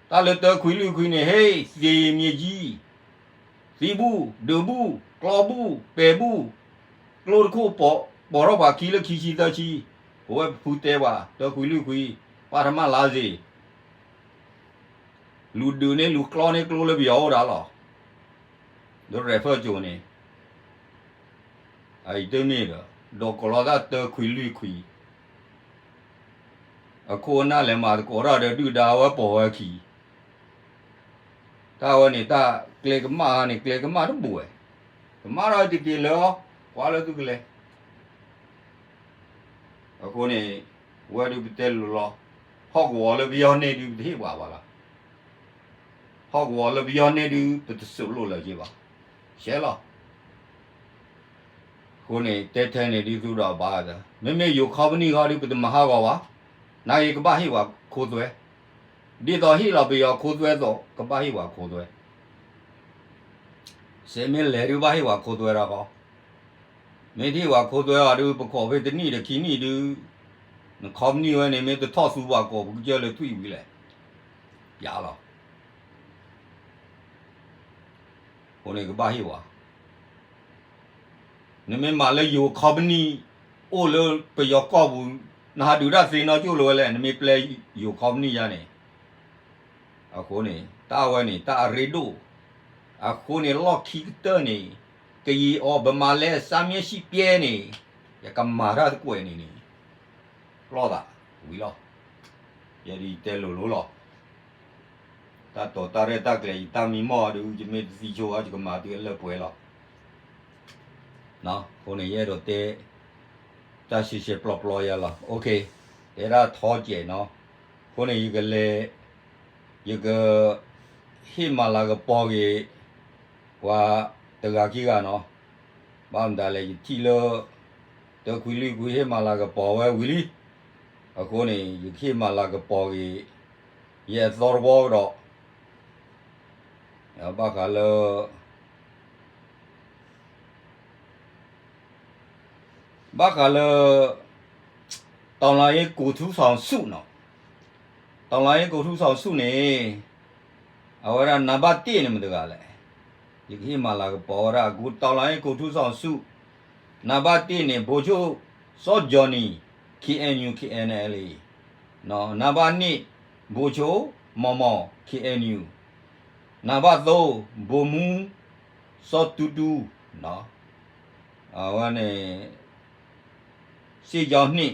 တၢ်လၢတၢခွံလွံၢ်ခွံန့ၣ် ဟ့ၣ် သ့ၣ်မ့ၢ်ယံၤ သံဘူၣ် ဒုးဘူၣ် ကျီဘူၣ် ပဲာ်ဘူၣ်, ကျိတခိၣ် ပိာ်ထီၣ်ပှၤခံလၢခံဆံသၢဆံ, ပဝဲပဖုတဲပှၤ တၢခွံလွံၢ်ခွံ, ပှၤတမၣ်လါစေ့ လူၤဒုးန့ၢ်လူၤကျီန့ၢ်ကျိလၢပယီၤအိၣ်ဒၣ်လီၤ, ဒီးရဲၣ်ဖၢၣ်ကၠိၤန့ၣ်, အအံၤတမ့ၢ်ဒီး ဒိးကိးလီၤသးတၢခွံလွံၢ်ခွံ, အခိၣ်အနၢ်လဲၤမၤသကိးတၢ်ဒီးဒုၣ်ဒါဝဲပိာ်ဝဲခံ, တၢ်ဝဲန့ၣ် တၢ်ကျဲကမၣ်န့ၣ် ကျဲကမၣ်တဘူးဝဲ, ကမၣ်ထီၣ်တက့ၢ်လၢအီၤ, ကွၢ်လၢသုကလဲၤ အဃိန့ၣ် ဝဲဒုးပတဲလိၤလီၤ, ဟီၣ်ကဝီၤလၢပယီၤန့ၢ်ဒုး ပတဟ့ၣ်ပှၤဘၣ်လီၤ, ဟီၣ်ကဝီၤလၢပယီၤန့ၢ်ဒုး ပတစိာ်လိာ်လၢၤက့ၤဘၣ်, ရှဲလီၤ, အဃိန့ၣ် တဲထဲန့ၣ်ဒုးသူဒီးဘၣ်သး, မ့မ့ၢ်ယိၤခီပနံၣ်ဃီဒုး ပတမၤဟးဂီၤဘၣ်, နာ်က့ကဘၣ်ဟ့ၣ်ပှၤခိသွဲ, ဒ်သိးဟ့ၣ်လီၤပယီၤခိသွဲအသိး ကဘၣ်ဟ့ၣ်ပှၤခိသွဲ စဲးမ့ၢ်လဲၤဒုးဘၣ်ဟ့ၣ်ပှၤခိသွဲဒၣ်ဃီ, မ့ၢ်တဟ့ၣ်ပှၤခိသွဲအီၤဒုး ပခိးဖဲတနံၣ်ဒီးခံနံၣ်ဒုး, နခီပနံၣ်ဝဲန့ၣ် မ့ၢ်တထီၣ်သူပှၤကိးပကစၢၢ်လၢထွံၣ်ဝံၤလဲၣ်, ပျးလီၤ, အဃိန့ၣ်ကဘၣ်ဟ့ၣ်ပှၤ နမ့ၢ်မၤလၢယိၤခီပနံၣ် အိၣ်လၢပယီၤကီၢ်ပူၤ, နဟးဒုးတၢ်သ့နီကၠိၣ်လၢၤဝဲလဲၣ်, နမ့ၢ်ပျဲယိၤခီပနံၣ်ယါန့ၣ်, အဃိန့ၣ် တၢ်ဝဲန့ၣ် တၢ်အရ့ဒိၣ်, အဃိန့ၣ် လီၢ်ခံကတၢၢ်န့ၣ် ကယံာ်အီၤ ဗမာလည်း စားမျက်စိပြဲန့ၣ်, ယကမၤတၢ်တကွဲးန့ၣ်န့ၣ်, ပျီသးဝံၤလီၤ, ယဲဒၣ်ယတဲလိၤလိၤလီၤ. တၢ်တိာ်တၢ်ရဲၣ်တၢ်ကျဲၤ ယတၢ်မံမီၢ်ဒုး ယမ့ၢ်တသံဆိအီၤ ယကမၤတုၤအလၢပှဲၤလီၤ. အဃိန့ၣ် ယအဲၣ်ဒိးတဲ တၢ်ရှဲရှဲပျီပျီယါလီၤ. အိၣ်ခ့, တဲဒၣ်ထီကဲးနီၤ. အဃိန့ၣ် ယကလဲၤ, ယက ဟ့ၣ်မၤလၤကပီၤက့ၤ ပှၤတဂၤခံဂၤနီၤ. ဘၣ်မတၤလဲၣ် ယထံၣ်လၢ တၢခွံလွံၢ်ခွံ ဟ့ၣ်မၤလၤကပီၤဝဲဝံၤလံ. အဃိန့ၣ် ယကဟ့ၣ်မၤလၤကပီၤဂ့ၤ ယဲအသီတဝီကဒီး ဘၣ်ဃးလၢ ဘၣ်ဃးလၢ တော်လှန်ရေးကိုယ်ထူထောင်စုနီၤ, တော်လှန်ရေးကိုယ်ထူထောင်စုန့ၣ် အဝဲဒၣ်နံပါတ်တစ်န့ၣ်မတၤတဂၤလဲၣ်, ယကဟ့ၣ်မၤလၤကပီၤဝဲဒၣ် တော်လှန်ရေးကိုယ်ထူထောင်စု နံပါတ်တစ်န့ၣ် ဗိုလ်ချုပ်စောဂျော်နီ KNU KNLA, နံပါတ်နှစ် ဗိုလ်ချုပ်မောင်မောင် KNU, နံပါတ်သုံး ဗိုလ်မှူးစောတူတူ အဝဲန့ၣ် စစ်ကြောင်းနှစ်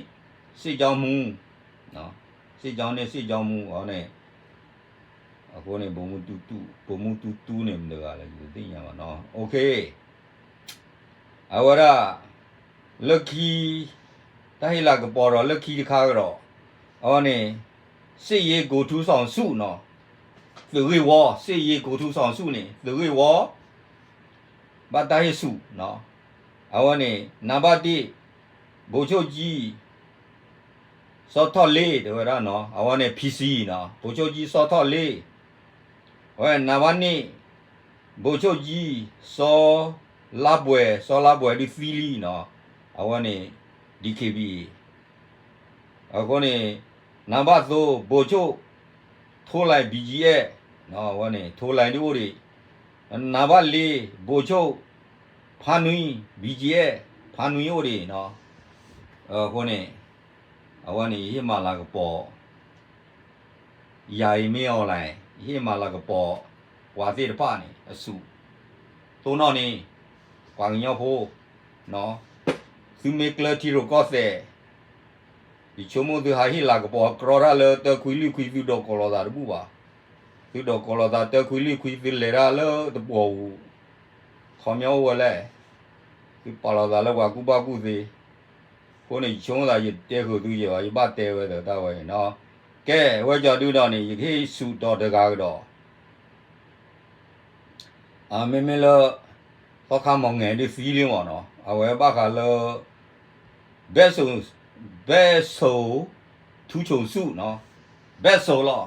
စစ်ကြောင်းမှူး စစ်ကြောင်းနှစ် စစ်ကြောင်းမှူး အဝဲန့ၣ် အဃိန့ၣ် ဗိုလ်မှူးတူတူ ဗိုလ်မှူးတူတူန့ၣ် မတၤတဂၤလဲၣ် ယတသ့ၣ်ညါဘၣ်နီၤ, အဝဲဒၣ် လၢခံ တၢ်ဟ့ၣ်လၤကပီၤဒီးလၢခံတခါကဒီး အဝဲန့ၣ် စစ်ရေးကိုယ်ထူထောင်စုနီၤ, သုးဂ့ၢ်ဝီ စစ်ရေးကိုယ်ထူထောင်စုန့ၣ် သုးဂ့ၢ်ဝီ ဘၣ်တၢ်ဟ့ၣ်ဆူၣ်နီၤ, အဝဲန့ၣ် နံပါတ်တစ် ဗိုလ်ချုပ်ကြီး စီၤထီၣ်လ့ တဲဝဲဒၣ်နီၤ, အဝဲန့ၣ် PC နီၤ, ဗိုလ်ချုပ်ကြီးစီၤထီၣ်လ့, အဝဲ နံပါတ်နှစ် ဗိုလ်ချုပ်ကြီး စီၤလါပှဲၤ, စီၤလါပှဲၤဒုးသံလံနီၤ, အဝဲန့ၣ် DKBA အဃိန့ၣ် နံပါတ်သုံး ဗိုလ်ချုပ် ထိးလၢႆ BGF အဝဲန့ၣ် ထိးလၢၢ်ဒုးအိၣ်ဒံး, နံပါတ်လေး ဗိုလ်ချုပ် ဖါနွံ BGF ဖါနွံအိၣ်ဒံးနီၤ, အဃိန့ၣ် အဝဲန့ၣ် ယဟ့ၣ်မၤလၤကပီၤ ယၤအံၤမ့ၢ် online ယဟ့ၣ်မၤလၤကပီၤ ပှၤသ့ၣ်တဖၣ်န့ၣ် အဆူၣ် တိၢ်နီၣ်န့ၣ် ပှၤကညီဖိ သုမ့ၢ်ကျၢၤထံရူၢ်ကီၢ်သဲး ယဆိကမိၣ်သုဟးဟ့ၣ်လၤကပီၤကြီတၢ်လၢတၢခွံလွံၢ်ခွံ သုဒိးကိးလိာ်သးတဘူၣ်ဘၣ်, သုဒိးကိးလိာ်သးတၢခွံလွံၢ်ခွံ သုလဲၤတၢ်လၢတပှီၤပူၤ ခီပညီအိၣ်ဝဲလဲၣ်, သုပာ်လီၤသးလၢပှၤကူၣ်ဘၣ်ကူၣ်သ့, အဃိန့ၣ် ယဆိကမိၣ်သး ယတဲဃုာ်သုယဲဘၣ်, ယဘၣ်တဲဝဲဒီးတၢ်ဝဲန့ၣ်နီၤ, ကဲ အဝဲကၠီဒုဒီးန့ၣ် ယကဟ့ၣ်ဆူၣ်ဒီးတဂၤကဒီး မ့မ့ၢ်လၢ သီခါမီၢ်ငဲၤဒုးသံလံမ့ၢ်နီၤ, အဝဲဘၣ်ဃးလၢ ဘဲစိ ဘဲစိ ထူးချိုဆူၣ်နီၤ, ဘဲစိလီၤ,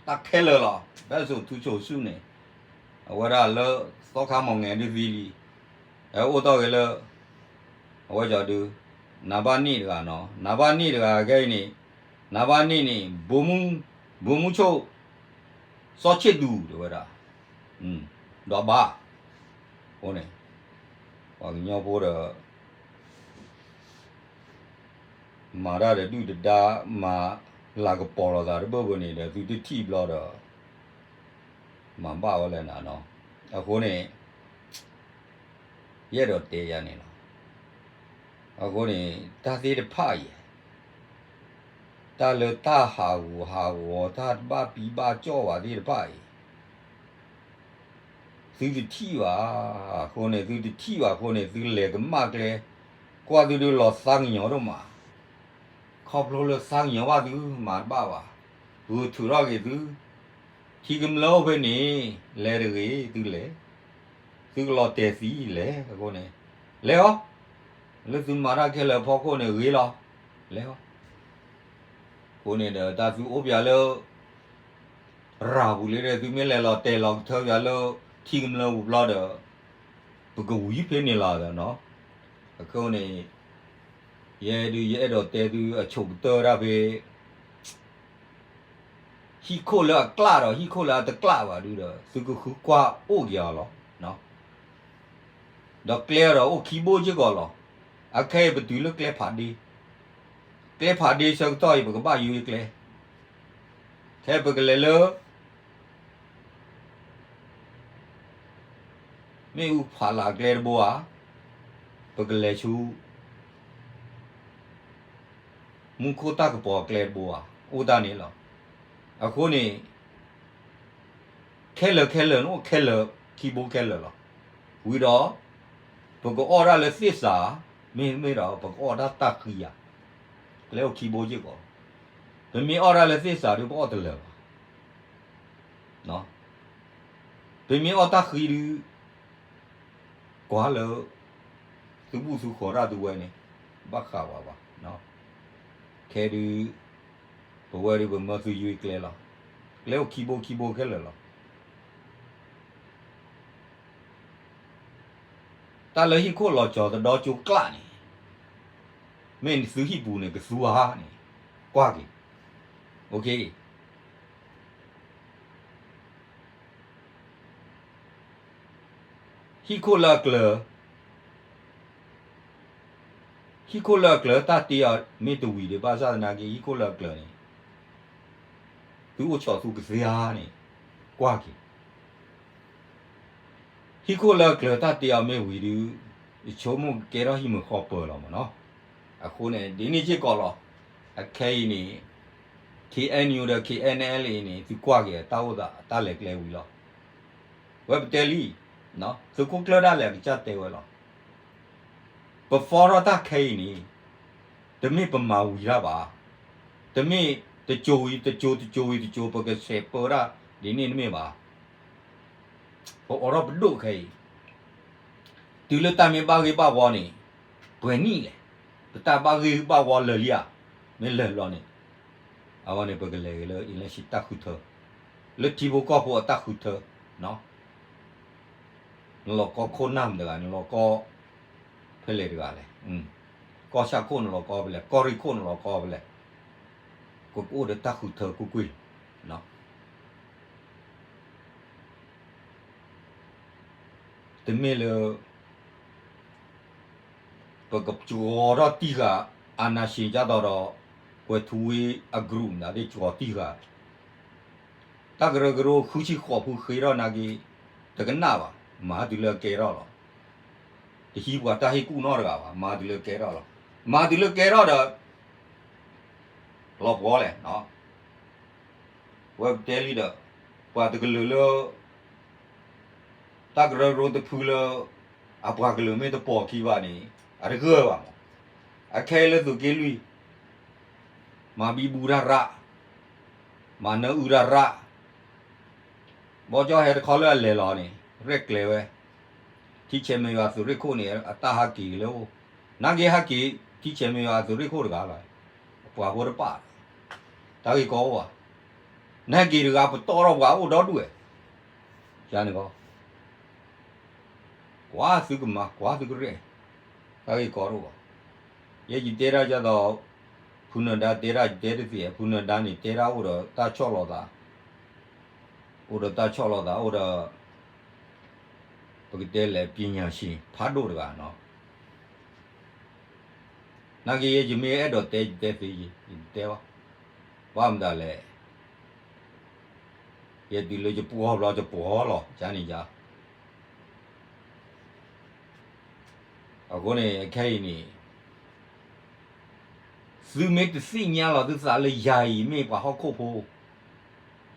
တၢ်ခဲလၢာ်လီၤ, ဘဲစိ ထူးချိုဆူၣ်န့ၣ်, အဝဲဒၣ်လၢ သီခါမီၢ်ငဲၤဒုးသံလံ, အအိၣ်တီၢ်ဂ့ၤလၢ အဝဲကၠီဒု နံပါတ်နှစ်တဂၤနီၤ, နံပါတ်နှစ်တဂၤခဲအံၤန့ၣ်, နံပါတ်နှစ်န့ၣ် ဗိုလ်မှူး ဗိုလ်မှူးချုပ် စီၤချစ်သူ တဲဝဲဒၣ်, ဒီးဘၣ်, အဃိန့ၣ် ပှၤကညီဖိဒီး မၤတၢ်ဒီးဒုၣ်ဒါ မၤလၤကပီၤလိာ်သးတဘၣ်ဘၣ်န့ၣ်ဒီး သုတထံၣ်ဘျီဒီး မၤဘၣ်ဝဲလဲၣ်နၤနီၤ, အဃိန့ၣ် ယအဲၣ်ဒိးတဲယၤန့ၣ်လီၤ, အဃိန့ၣ် တၢ်သ့ၣ်တဖၣ်အံၤ တၢ်လၢတၢ်ဟးဂူာ်ဟးဂီၤ တၢ်တဘၣ်ပံဘၣ်ကၠီၣ်ဘၣ်သ့ၣ်တဖၣ်အံၤ သုတထံၣ်ဘၣ်, အဃိန့ၣ် သုတထံၣ်ဘၣ်အဃိန့ၣ် သုလဲၤကမၣ်ကျဲ, ကွၢ်သုဒုးလီၤသးကညီၤဒိၣ်မး, ခီဖျိလၢသးကညီၤဘၣ်သုမၤတဘၣ်ဘၣ်, ဂုာ်ထုးထီၣ်က့ၤသု, ထံကမျၢၢ်အိၣ်ဖဲန့ၣ် လဲၤတဂ့ၤသုလဲၤ, သုကလီၤတဲာ်သံလဲၤအဃိန့ၣ်, လဲၤအီၤ, လၢသုမၤတၢ်ခဲလၢာ်အဖီခိၣ်န့ၣ်ဂ့ၤလီၤ, လဲၤအီၤ အဃိန့ၣ်ဒီး တၢ်သုအိၣ်ပၠးလၢ ရၤပူၤလၢဒီး သုမ့ၢ်လဲၤလီၤတဲာ်လီၤကထၢပၠးလၢ ထံကမျၢၢ်ပူၤဘျီဒီး ပကဝံၤဖဲန့ၣ်လီၤဒီးနီၤ, အဃိန့ၣ် ယဲဒုးယအဲၣ်ဒိးတဲသုအဆိကတၢၢ်ဒၣ်ဖဲ ဟံၣ်ခိၣ်လၢအကျၣ်ဒီး ဟံၣ်ခိၣ်လၢအတကျၣ်ဘၣ်ဒုဒီး သုကဃုကွၢ်အိၣ်က့ၤအီၤလီၤ. ဒီးကျဲဒီးအိၣ်ခံဘိစ့ၢ်ကီးလီၤ. အခဲအံၤပတုၤလၢကျဲဖးဒ့, ကျဲဖးဒ့ဆၢကတီၢ်အံၤ ပကဘၣ်ယိယကျဲ, ခဲပကလဲၤလၢ မ့ၣ်အူဖးလၢ်ကျဲတဘိဧါ, ပကလဲၤဆူ မူခိၣ်တၢ်ကပီၤအကျဲတဘိဧါ, အိၣ်တၢ်န့ၣ်လီၤ. အဃိန့ၣ် ခဲလၢာ်ခဲလၢာ်န့ၣ်အိၣ်ခဲလၢာ် ခံဘိခဲလၢာ်လီၤ. ဝံၤဒီး ပကအီၣ်တၢ်လၢသ့ၣ်စး, မ့တမ့ၢ်ဒီး ပကအီၣ်တၢ်တၢ်ဃံဧါ, ကျဲအိၣ်ခံဘိစ့ၢ်ကီး, ပမ့ၢ်အီၣ်တၢ်လၢသ့ၣ်စးဒီး ပအီၣ်တလၢာ်ဘၣ် ပမ့ၢ်အီၣ်တၢ်ဃံဒုး ကွၢ်လၢ သုဘူၣ်သုဃီၤတၢ်သုဝဲန့ၣ် ဘၣ်ဃးဝဲဘၣ်. ခဲဒုး ပဝဲဒုးပမၢသုယွ့ကျဲလီၤ. ကျဲအိၣ်ခံဘိခံဘိခဲလၢာ်လီၤ. တၢ်လၢဟံၣ်ခိၣ်လီၤကၠီၤတဒီကၠိကျးန့ၣ် မ့ၢ်သုဟံၣ်ပူၤန့ၣ် ကသူဧါန့ၣ် ကွၢ်က့ၤ, ဟံၣ်ခိၣ်လၢအကျၢၤ ဟံၣ်ခိၣ်လၢအကျၢၤတၢ်တ့အီၤမ့ၢ်တဝံၤဒံးဘၣ်ဆၣ်သနာ်က့ ဟံၣ်ခိၣ်လၢအကျၢၤန့ၣ် သုအိၣ်ဆီၣ်သူကသ့ဧါန့ၣ် ကွၢ်က့ၤ, ဟံၣ်ခိၣ်လၢအကျၢၤတၢ်တ့အီၤမ့ၢ်ဝံၤဒုး ယဆိကမိၣ်ကကဲထီၣ်ဟံၣ်မုာ်ဃီပၢၤလီၤမ့ၢ်နီၤ. အဃိန့ၣ် ဒ်န့ၣ်စ့ၢ်ကီးလီၤ. အခဲအံၤန့ၣ် K N U ဒီး K N L A န့ၣ် သုကွၢ်က့ၤတၢ်အိၣ်သးတၢ်လဲၤကျဲဝံၤလီၤ. ဝဲပတဲလံ, သုးခိၣ်ကျၢၢ်ဒၣ်လဲာ်အကစၢ်တဲဝဲလီၤ. ပဖီထီၣ်တၢ်ခဲအံၤန့ၣ် တမ့ၢ်ပမၤဝံၤတၢ်ဘၣ်, တမ့ၢ်တကၠိဝံၤတကၠိ တကၠိဝံၤတကၠိ ပကဆဲးပၢတၢ်ဒ်န့ၣ်တမ့ၢ်ဘၣ်. ပအိးထီၣ်ပဒိၣ်ခဲအံၤ တုၤလၢတၢ်မ့ၢ်ဘၣ်ဂ့ၢ်ဘၣ်ဝီန့ၣ် ပှဲၤနံၣ်လဲၣ်, ပတၢ်ဘၣ်ဂ့ၢ်ဘၣ်ဝီလၢာ်လံဧါ, မ့ၢ်လၢာ်လီၤန့ၣ်, အဝဲန့ၣ် ပကလဲၤဂ့ၤလၢ election တၢ်ဃုထၢ, လၢထံဖိကီၢ်ဖိအတၢ်ဃုထၢ, နလီၤကီခိၣ်နၢ်မတဂၤ နလီၤကီ ဖဲလဲၣ်တဂၤလဲၣ်, ကီၢ်ဆၣ်ခိၣ်နလီၤကီဖဲလဲၣ်, ကီၢ်ရ့ၣ်ခိၣ်နလီၤကီဖဲလဲၣ်, ကကအိၣ်ဒီးတၢ်ဃုထၢကွ့ၢ်ကွ့ၢ် တမ့ၢ်လၢ ပကကီထီၣ်တံၢ်ဃာ် အာဏာရှင် ကၢ်သိးဒီး ကွဲၤထူဝ့အ group န့ၣ် ဒ်ကီထံၣ်ဃာ် တၢ်ကရၢကရိဃုဆံဃိးဖုဃ့ထီၣ်နာ်က့ တကနၣ်ဘၣ်, မၤတုၤလၢကဲထီၣ်လီၤ. တဟံးပှၤတၢ်ဟ့ၣ်ကူၣ်နီတဂၤဘၣ်, မၤတုၤလၢကဲထီၣ်လီၤ. မၤတုၤလၢကဲထီၣ်ဒီး လီၤပှီၤလဲၣ် ဝဲပတဲလံဒီး ပှၤတကလုာ်လၢ တၢ်ကရၢကရိတဖုလၢ အပှၤကလုာ်မ့ၢ်တပိာ်ခံဘၣ်န့ၣ် အတဂၢၢ်ဘၣ်မး. အခဲအံၤလၢသုးက့လွံၢ် မၤဘံဘူတၢ်ရၣ်, မၤနၢအုတၢ်ရၣ်, ဘီကၠီဟဲတခီလၢအလဲၤလီၤန့ၣ် ရဲၣ်ကျဲၤဝဲ, ထံဆဲးမဲးယွၤသုးရ့ၣ်ခိၣ်န့ၣ် အတၢ်ဟးက့ၤလၢအိၣ်, နာ်က့ဟဲက့ၤ ထံဆဲးမဲးယွၤသုးရ့ၣ်ခိၣ်တဂၤလီၤ, အပှၤဖိတပာ် တၢ်ဂ့ၢ်ကီအိၣ်ဧါ, နဟဲက့ၤတဂၤပတီၢ်ထီၣ်ပှၤအိၣ်ဒီဒူၣ်ဝဲ, ယၤန့ၣ်ကီ ကွၢ်သုကမၤ ကွၢ်သုကရဲၣ်, တၢ်ဂ့ၢ်ကီတအိၣ်ဘၣ်. ယဲယတဲတၢ်ဒ်သိး ဖုနၢၤဒါတဲတၢ် ယတဲတသ့, ဖုနၢၤဒါန့ၣ် တဲတၢ်အိၣ်ဒီးတၢ်ဆီၣ်လီၤသး, အိၣ်ဒီးတၢ်ဆီၣ်လီၤသး အိၣ်ဒီး ပကတဲလဲၣ် ပညာရှင် ဖးဒိၣ်တဂၤနီၤ. နာ်က့ ယဲယမ့ၢ်အဲၣ်ဒိးတဲ ယတဲသ့ယဲ, ယတတဲဘၣ်. ဘၣ်မတၤလဲၣ်, ယဲတုၤလၢယပှီၢ်ဘျီ ယပှီၢ်လီၤ ယၤန့ၣ်ယၤ အဃိန့ၣ် အခဲအံၤန့ၣ် သုမ့ၢ်တသ့ၣ်ညါလီၤသုသးလၢယၤအံၤမ့ၢ်ပှၤဟီၣ်ခိၣ်ဖိ,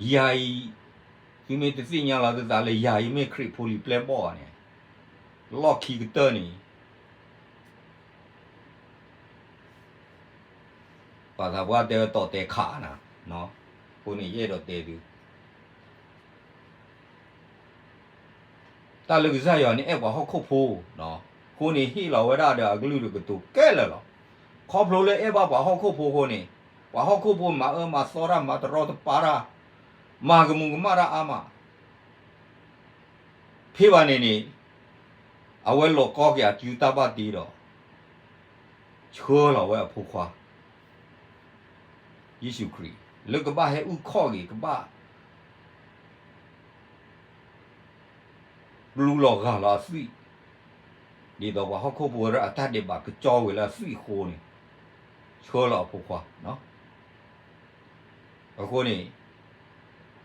ယၤအံၤ သုမ့ၢ်တသ့ၣ်ညါလီၤသုသးလၢယၤအံၤမ့ၢ်ခရံာ်ဖိလံၤပျဲၢ်ဘီၣ်န့ၣ်, လီၢ်ခံကတၢၢ်န့ၣ် ပှၤသးပှၢ်တဲဝဲတီၢ်တဲခးနၤ, အဃိန့ၣ် ယအဲၣ်ဒိးတဲသု တၢ်လၢကစၢ်ယွၤန့ၣ် အဲၣ်ပှၤဟီၣ်ခိၣ်ဖိ, အဃိန့ၣ် ဟ့ၣ်လီၤဝဲဒၣ်ဒီးအကလုၢ်တကတိၤခဲလၢာ်လီၤ. ခီဖျိလၢအဲၣ်ဘၣ်ပှၤဟီၣ်ခိၣ်ဖိအဃိန့ၣ်, ပှၤဟီၣ်ခိၣ်ဖိမၤအၢမၤသီတၢ် မၤတရီတပါတၢ်, မၤကမူၤကမၣ်တၢ်အါမး ဖဲဘၣ်န့ၣ်န့ၣ်, အဝဲလီၤကီက့ၤအစုတၢ်ဘၣ်တ့ဒီး ဆှၢလီၤဝဲအဖိခွါ ယ့ၣ်ၡူးခရံာ် လၢကဘၣ်ဟဲအုၣ်ခီၣ်က့ၤ ကဘၣ် ပျူလီၤဂာ်လီၤအသွံၣ်, ဒ်သိးပှၤဟီၣ်ခိၣ်ဖိဝဲဒၣ်အတၢ်ဒဲးဘးကကၠီဝဲလၢအသွံၣ်အဃိန့ၣ်, ဆှၢလီၤအဖိခွါ အဃိန့ၣ်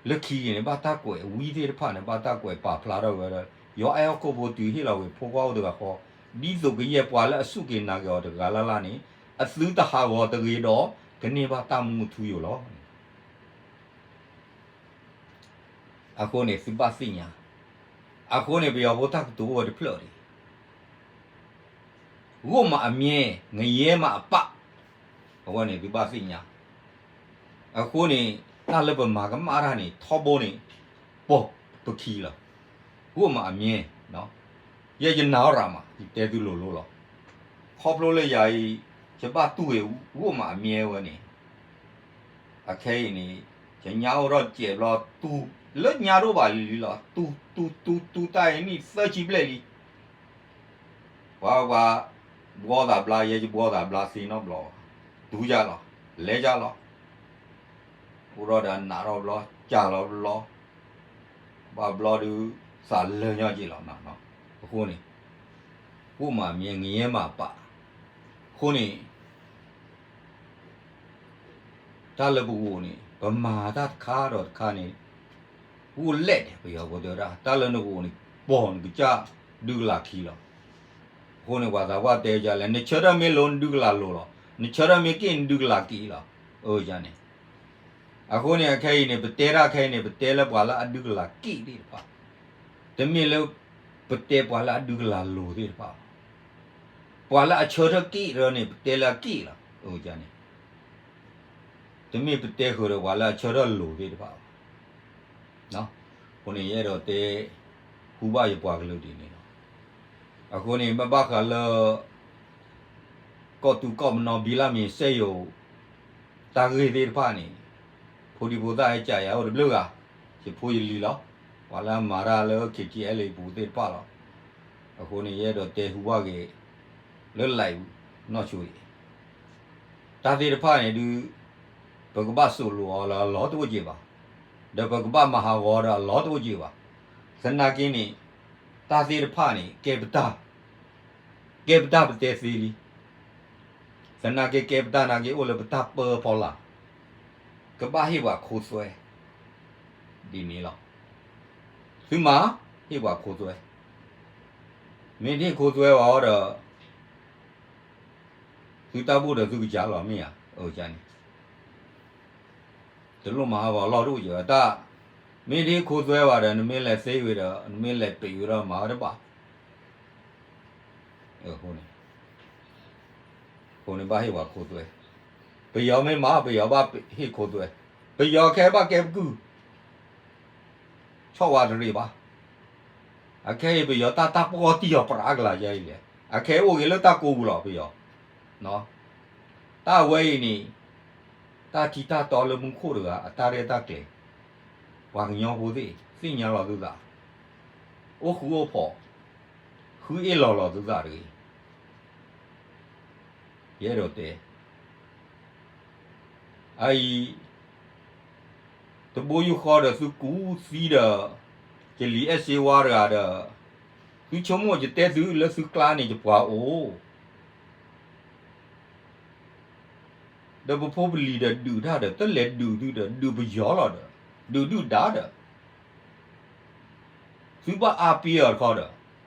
လၢခံက့ၤန့ၣ် ဘၣ်တၢ်ကွဲးဝံသ့ၣ်တဖၣ်န့ၣ် ဘၣ်တၢ်ကွဲးပာ်ဖျါထီၣ်ဝဲဒီး ယွၤအဲၣ်ဟီၣ်ခိၣ်ဖိတုၤဟ့ၣ်လီၤဝဲဖိခွါအိၣ်တဂၤဃီ, ဒ်သိးကယဲၢ်ပှၤလၢအစူၢ်က့ၤနာ်က့ၤအီၤတဂၤလၢ်လၢ်န့ၣ် အသုတဟးဂီၤတဂ့ၤဒီး ကန့ၢ်ဘၣ်တၢ်မူအထူအယိာ်လီၤ. အဃိန့ၣ် သုဘၣ်သ့ၣ်ညါ, အဃိန့ၣ် ပယီၤဖိတၢ်ကတိၤအိၣ်ဝဲတဖျၢၣ်ဒံး ဂိၣ်မးအမြဲ, ငရဲမးအပၢ်, အဝဲန့ၣ်သုဘၣ်သ့ၣ်ညါ, အဃိန့ၣ် တၢ်လၢပမၤကမၣ်တၢ်န့ၣ် ထီဘိန့ၣ် ပိာ်ပခံလီၤ, ဂိၣ်မးအမြဲ, ယဲယနာ်အီၤရၤမး ယတဲသုလိၤလိၤလီၤ, ခီဖျိလၢယၤအံၤ ယဘၣ်တူၢ်ဂ့ၤဂိၢ်မးအမ့ၢ်ဝဲန့ၣ်, အခဲအံၤန့ၣ် ယညါအိၣ်ထီၣ်စဲးဘျီတူၢ် လၢညါတအိၣ်ဘၣ်လံလီၤ. တူၢ်တူၢ်တူၢ်တူၢ် တၢ်အံၤနံၣ်သၢဆံဘျဲၣ်လံ. ပှၤပှၤ ဘှီသးဘျါ ယဲယဘှီသးဘျါသ့နီတဘျီဘၣ်, တူၢ်ယၤလီၤ, လဲၤယၤလီၤ. အိၣ်ထီၣ်ဒီးနးထီၣ်ဘျီ ကၢ်လီၤဘျီ, ဘၣ်ဘျီဒုး သးလၢညီက့လီၤ. အဃိန့ၣ် ဂိၢ်မးမ့ၢ် ငရဲမးပာ်. အဃိန့ၣ် တၢ်လၢပဂီၢ်န့ၣ် ပမၤတၢ်တခါဒီးတခါန့ၣ် ဂိၢ်လဲၣ်ဒဲး ပယီၤဖိတဲဝဲဒၣ် တၢ်လၢနဂီၢ်န့ၣ် ပိာ်နကစၢ်ဒုးကလၤခံလီၤ. အဃိန့ၣ် ပှၤသးပှၢ်တဲဒ်လဲၣ်, နဆၢထၢၣ်မ့ၢ်လိၤ နဒုးကလၤလိၤလီၤ, နဆၢထၢၣ်မ့ၢ်က့ၣ် နဒုးကလၤက့ၣ်လီၤ. အန့ၣ် အဃိန့ၣ် အခဲအံၤန့ၣ် ပတဲတၢ်ခဲအံၤန့ၣ် ပတဲလၢပှၤလၢအဒုးကလၤက့ၣ်သ့ၣ်တဖၣ်, တမ့ၢ်လၢ ပတဲပှၤလၢအဒုးကလၤလိၤသ့ၣ်တဖၣ်ဘၣ်. ပှၤလၢအဆၢထၢၣ်က့ၣ်တရၢန့ၣ် ပတဲလၢအက့ၣ်လီၤ. န့ၣ် တမ့ၢ်ပတဲဃုာ်ဒီးပှၤလၢအဆၢထၢၣ်လိၤသ့ၣ်တဖၣ်ဘၣ်. အဃိန့ၣ် ယအဲၣ်ဒိးတဲ ဃုဘၣ်ယပှၤကလုာ်ဒ်န့ၣ်လီၤ. အဃိန့ၣ် မ့ၢ်ဘၣ်ဃးလၢ ကီၢ်သူကီၢ်ပနီ ဘံလၢမ့ၤစဲယိၤ တၢ်ဂ့ၢ်သ့ၣ်တဖၣ်န့ၣ် ဖိဒံဖိသၣ်ဟဲကးယၤအိၣ်တဘျုးဂၤ, ယဖိယလံၤလီၤ. ပှၤလၢအမၤတၢ်လၢ ခ့ၣ်ကၠံအဲလ်အ့ၣ် ပူၤသ့ၣ်တဖၣ်လီၤ. အဃိန့ၣ် ယအဲၣ်ဒိးတဲဟူဘၣ်က့ၤ လၢ live နီၢ်ဆိအံၤ တၢ်သ့ၣ်တဖၣ်န့ၣ်ဒုး ပကဘၣ်စိာ်လိာ်အီၤလၢအလီၢ်တအိၣ်က့ၤဘၣ်, ဒီးပကဘၣ်မၤဟးဂီၤဒီးအလီၢ်တအိၣ်က့ၤဘၣ်. သနာ်က့န့ၣ် တၢ်သ့ၣ်တဖၣ်န့ၣ် ကဲပတၢ်, ကဲပတၢ်ပတဲသ့လံ. သနာ်က့ ကဲပတၢ်နာ်က့ အိၣ်လၢပတၢ်ပၢအဖီလာ်, ကဘၣ်ဟ့ၣ်ပှၤခိသွဲ ဒ်န့ၣ်လီၤ. သုမၤ ဟ့ၣ်ပှၤခိသွဲ, မ့ၢ်တဟ့ၣ်ခိသွဲဘၣ်အီၤဒီး သုတၢ်ဘူၣ်ဒီးသုကစၢ်လီၤမ့ၢ်ဧါ. န့ၣ် တလိၣ်မၤဟးဂီၤလီၢ်တအိၣ်က့ၤဘၣ်တၢ်, မ့ၢ်တဟ့ၣ်ခိသွဲဘၣ်ဒီး နမ့ၢ်လဲၤသ့ဝံၤဒီး နမ့ၢ်လဲၤပ့ၤဝံၤဒီးမၤဝဲတဘၣ်. အဃိန့ၣ် အဃိန့ၣ်ဘၣ်ဟ့ၣ်ပှၤခိသွဲ, ပယီၤမ့ၢ်မၤ ပယီၤဘၣ်ဟ့ၣ်ခိသွဲ, ပယီၤခဲဘၣ်ကဲပကုၢ် ဆီၣ်ဝါတရံးဘၣ်. အခဲအံၤပယီၤတၢ်တၢ်ပီၢ်တံၢ်အီၤပြးကလၤယါအံၤလဲၣ်, အခဲအိၣ်ဂ့ၤလၢတၢ်ကိးပူၤလီၤပယီၤ. တၢ်ဝဲအံၤန့ၣ် တၢ်ထံတၢ်တီလၢမူခိၣ်တဂၤ အတၢ်ရဲၣ်တၢ်ကျဲၤ, ပှၤကညီဖိသ့ၣ် သ့ၣ်ညါလီၤသုသး, အိၣ်ဃူအိၣ်ဖိး, ဃုအ့ၣ်လီၤလီၤသုသးတဂ့ၤ. ယအဲၣ်ဒိးတဲ အအံၤ တဘိယူၢ်ဃီဒီးသုကူၣ်သံဒီး ယလံၤအဲၣ်စ့ဝါတဂၤဒီး သုဆိကမိၣ်ယတဲသုလၢသုကျါန့ၣ် ယပှၤအိၣ် ဒီးပဖိပလံၤဒီးဒုးတၢ်ဒီး တလဲၤဒုးသုဒီး ဒုးပယီၤလီၤဒီး ဒုးဒုၣ်ဒါဒီး သုဘၣ်အါပ့ၤအီၤတခီ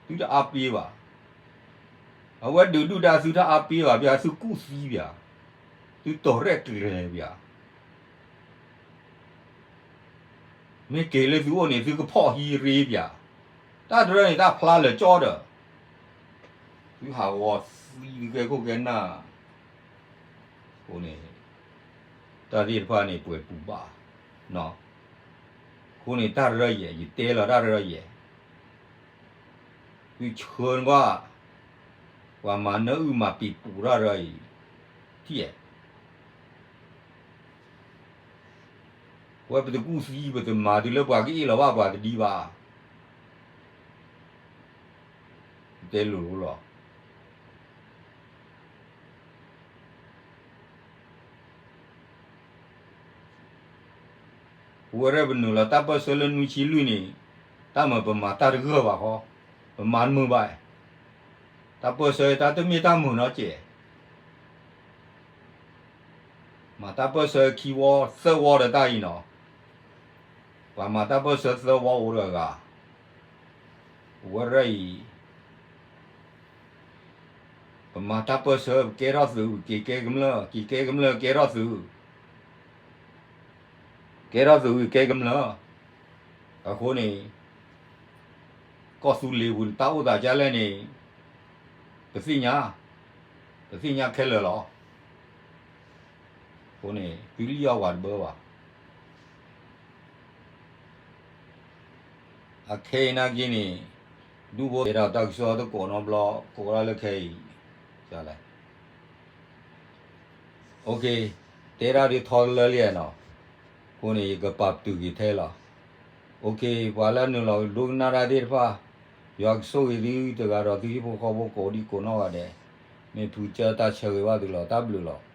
ဒီး သုတအါပ့ၤဘၣ်. အဝဲဒုးဒုၣ်ဒါသုတအါပ့ၤဘၣ် ပှၤသုကူၣ်သံပှၤ, သုတီၤရဲၣ်ကျဲၤပှၤ မ့ၢ်က့ၤလၢသုအိၣ်န့ၣ် သုကဖီၣ်ဟံးရ့ပှၤ, တၢ်တရၢန့ၣ် တၢ်ဖျါလၢာ်ကၠီဒီး သုဟးဂီၤသံသုကဲခိၣ်ကဲနၢ်, အဃိန့ၣ် တၢ်သ့ၣ်တဖၣ်န့ၣ် ပှဲၤပူၤဘၣ်, အဃိန့ၣ် တၢ်တရၢယဲၢ် ယတဲလီၤတၢ်တရၢယဲၢ် သုဆှၢနကွၢ်, ပှၤမၤနၢအုၣ်မၤပံာ်ပူၤတၢ်တရၢအံၤ, ထံၣ်ဧါ. ဝဲပတကူၣ်သံ ပတမၤတုၤလၢပှၤကအ့ၣ်လီၤဘၣ်ပှၤတဒံးဘၣ်. တဲလိၤလိၤလီၤ. ပဝဲဒၣ်ပနုာ်လီၤတၢ်ပၢၢ်ဆၢလၢနွံဆံလွံၢ်န့ၣ်, တၢ်မၤပမၤတၢ်တဂၢၢ်ဘၣ်ဃီ, ပမၤတမုာ်ဘၣ်. တၢ်ပၢၢ်ဆၢတၢ်တမ့ၢ်တၢ်မုာ်နီတစဲး မၤတၢ်ပၢၢ်ဆၢခံဝီသၢဝီဒီးတၢ်အံၤနီၤ, ပှၤမၤတၢ်ပၢၢ်ဆၢသၢဝီအိၣ်ဒီးအဂၤ, ပဝဲဒၣ်အံၤ ပမၤတၢ်ပၢၢ်ဆၢ ပကဲထီၣ်သုး က့ၤကဲကမျၢၢ် က့ၤကဲကမျၢၢ် ကဲထီၣ်သုး ကဲထီၣ်သုး ကဲကမျၢၢ်. အဃိန့ၣ် ကီၢ်သူလ့ၤပူၤန့ၣ် တၢ်အိၣ်သးဒ်လဲၣ်န့ၣ် ပသ့ၣ်ညါ, ပသ့ၣ်ညါခဲလၢာ်လီၤ. အဃိန့ၣ် သုလံၣ်အီၣ်ပှၤတဘၢဘၣ်. အခဲအံၤနာ်က့န့ၣ် ဒူၣ်ဖိသ့ၣ်ဒီးတၢ်ကစီၣ်တကိးနီတဘျီ ကိးဒၣ်လၢခဲအံၤ လဲၣ်. OK, တဲဒၣ်ဒ်ထီတလၢလံနီၤ, အဃိန့ၣ် ယကပာ်ပတုာ်က့ၤထဲလီၤ. OK, ပှၤလၢအနုာ်လီၤဒိကနၣ်တၢ်သ့ၣ်တဖၣ်, ယွၤကဆိၣ်ဂ့ၤသုတဂၤဒီးသုဟံၣ်ဖိဃီဖိကိးဒံကိးနီၢ်ဂၤဒဲး, မ့ၢ်ဖုကၢတၢ်ဆၢဂ့ၤဘၣ်သုလီၤ. တၢ်ဘျုးလီၤ.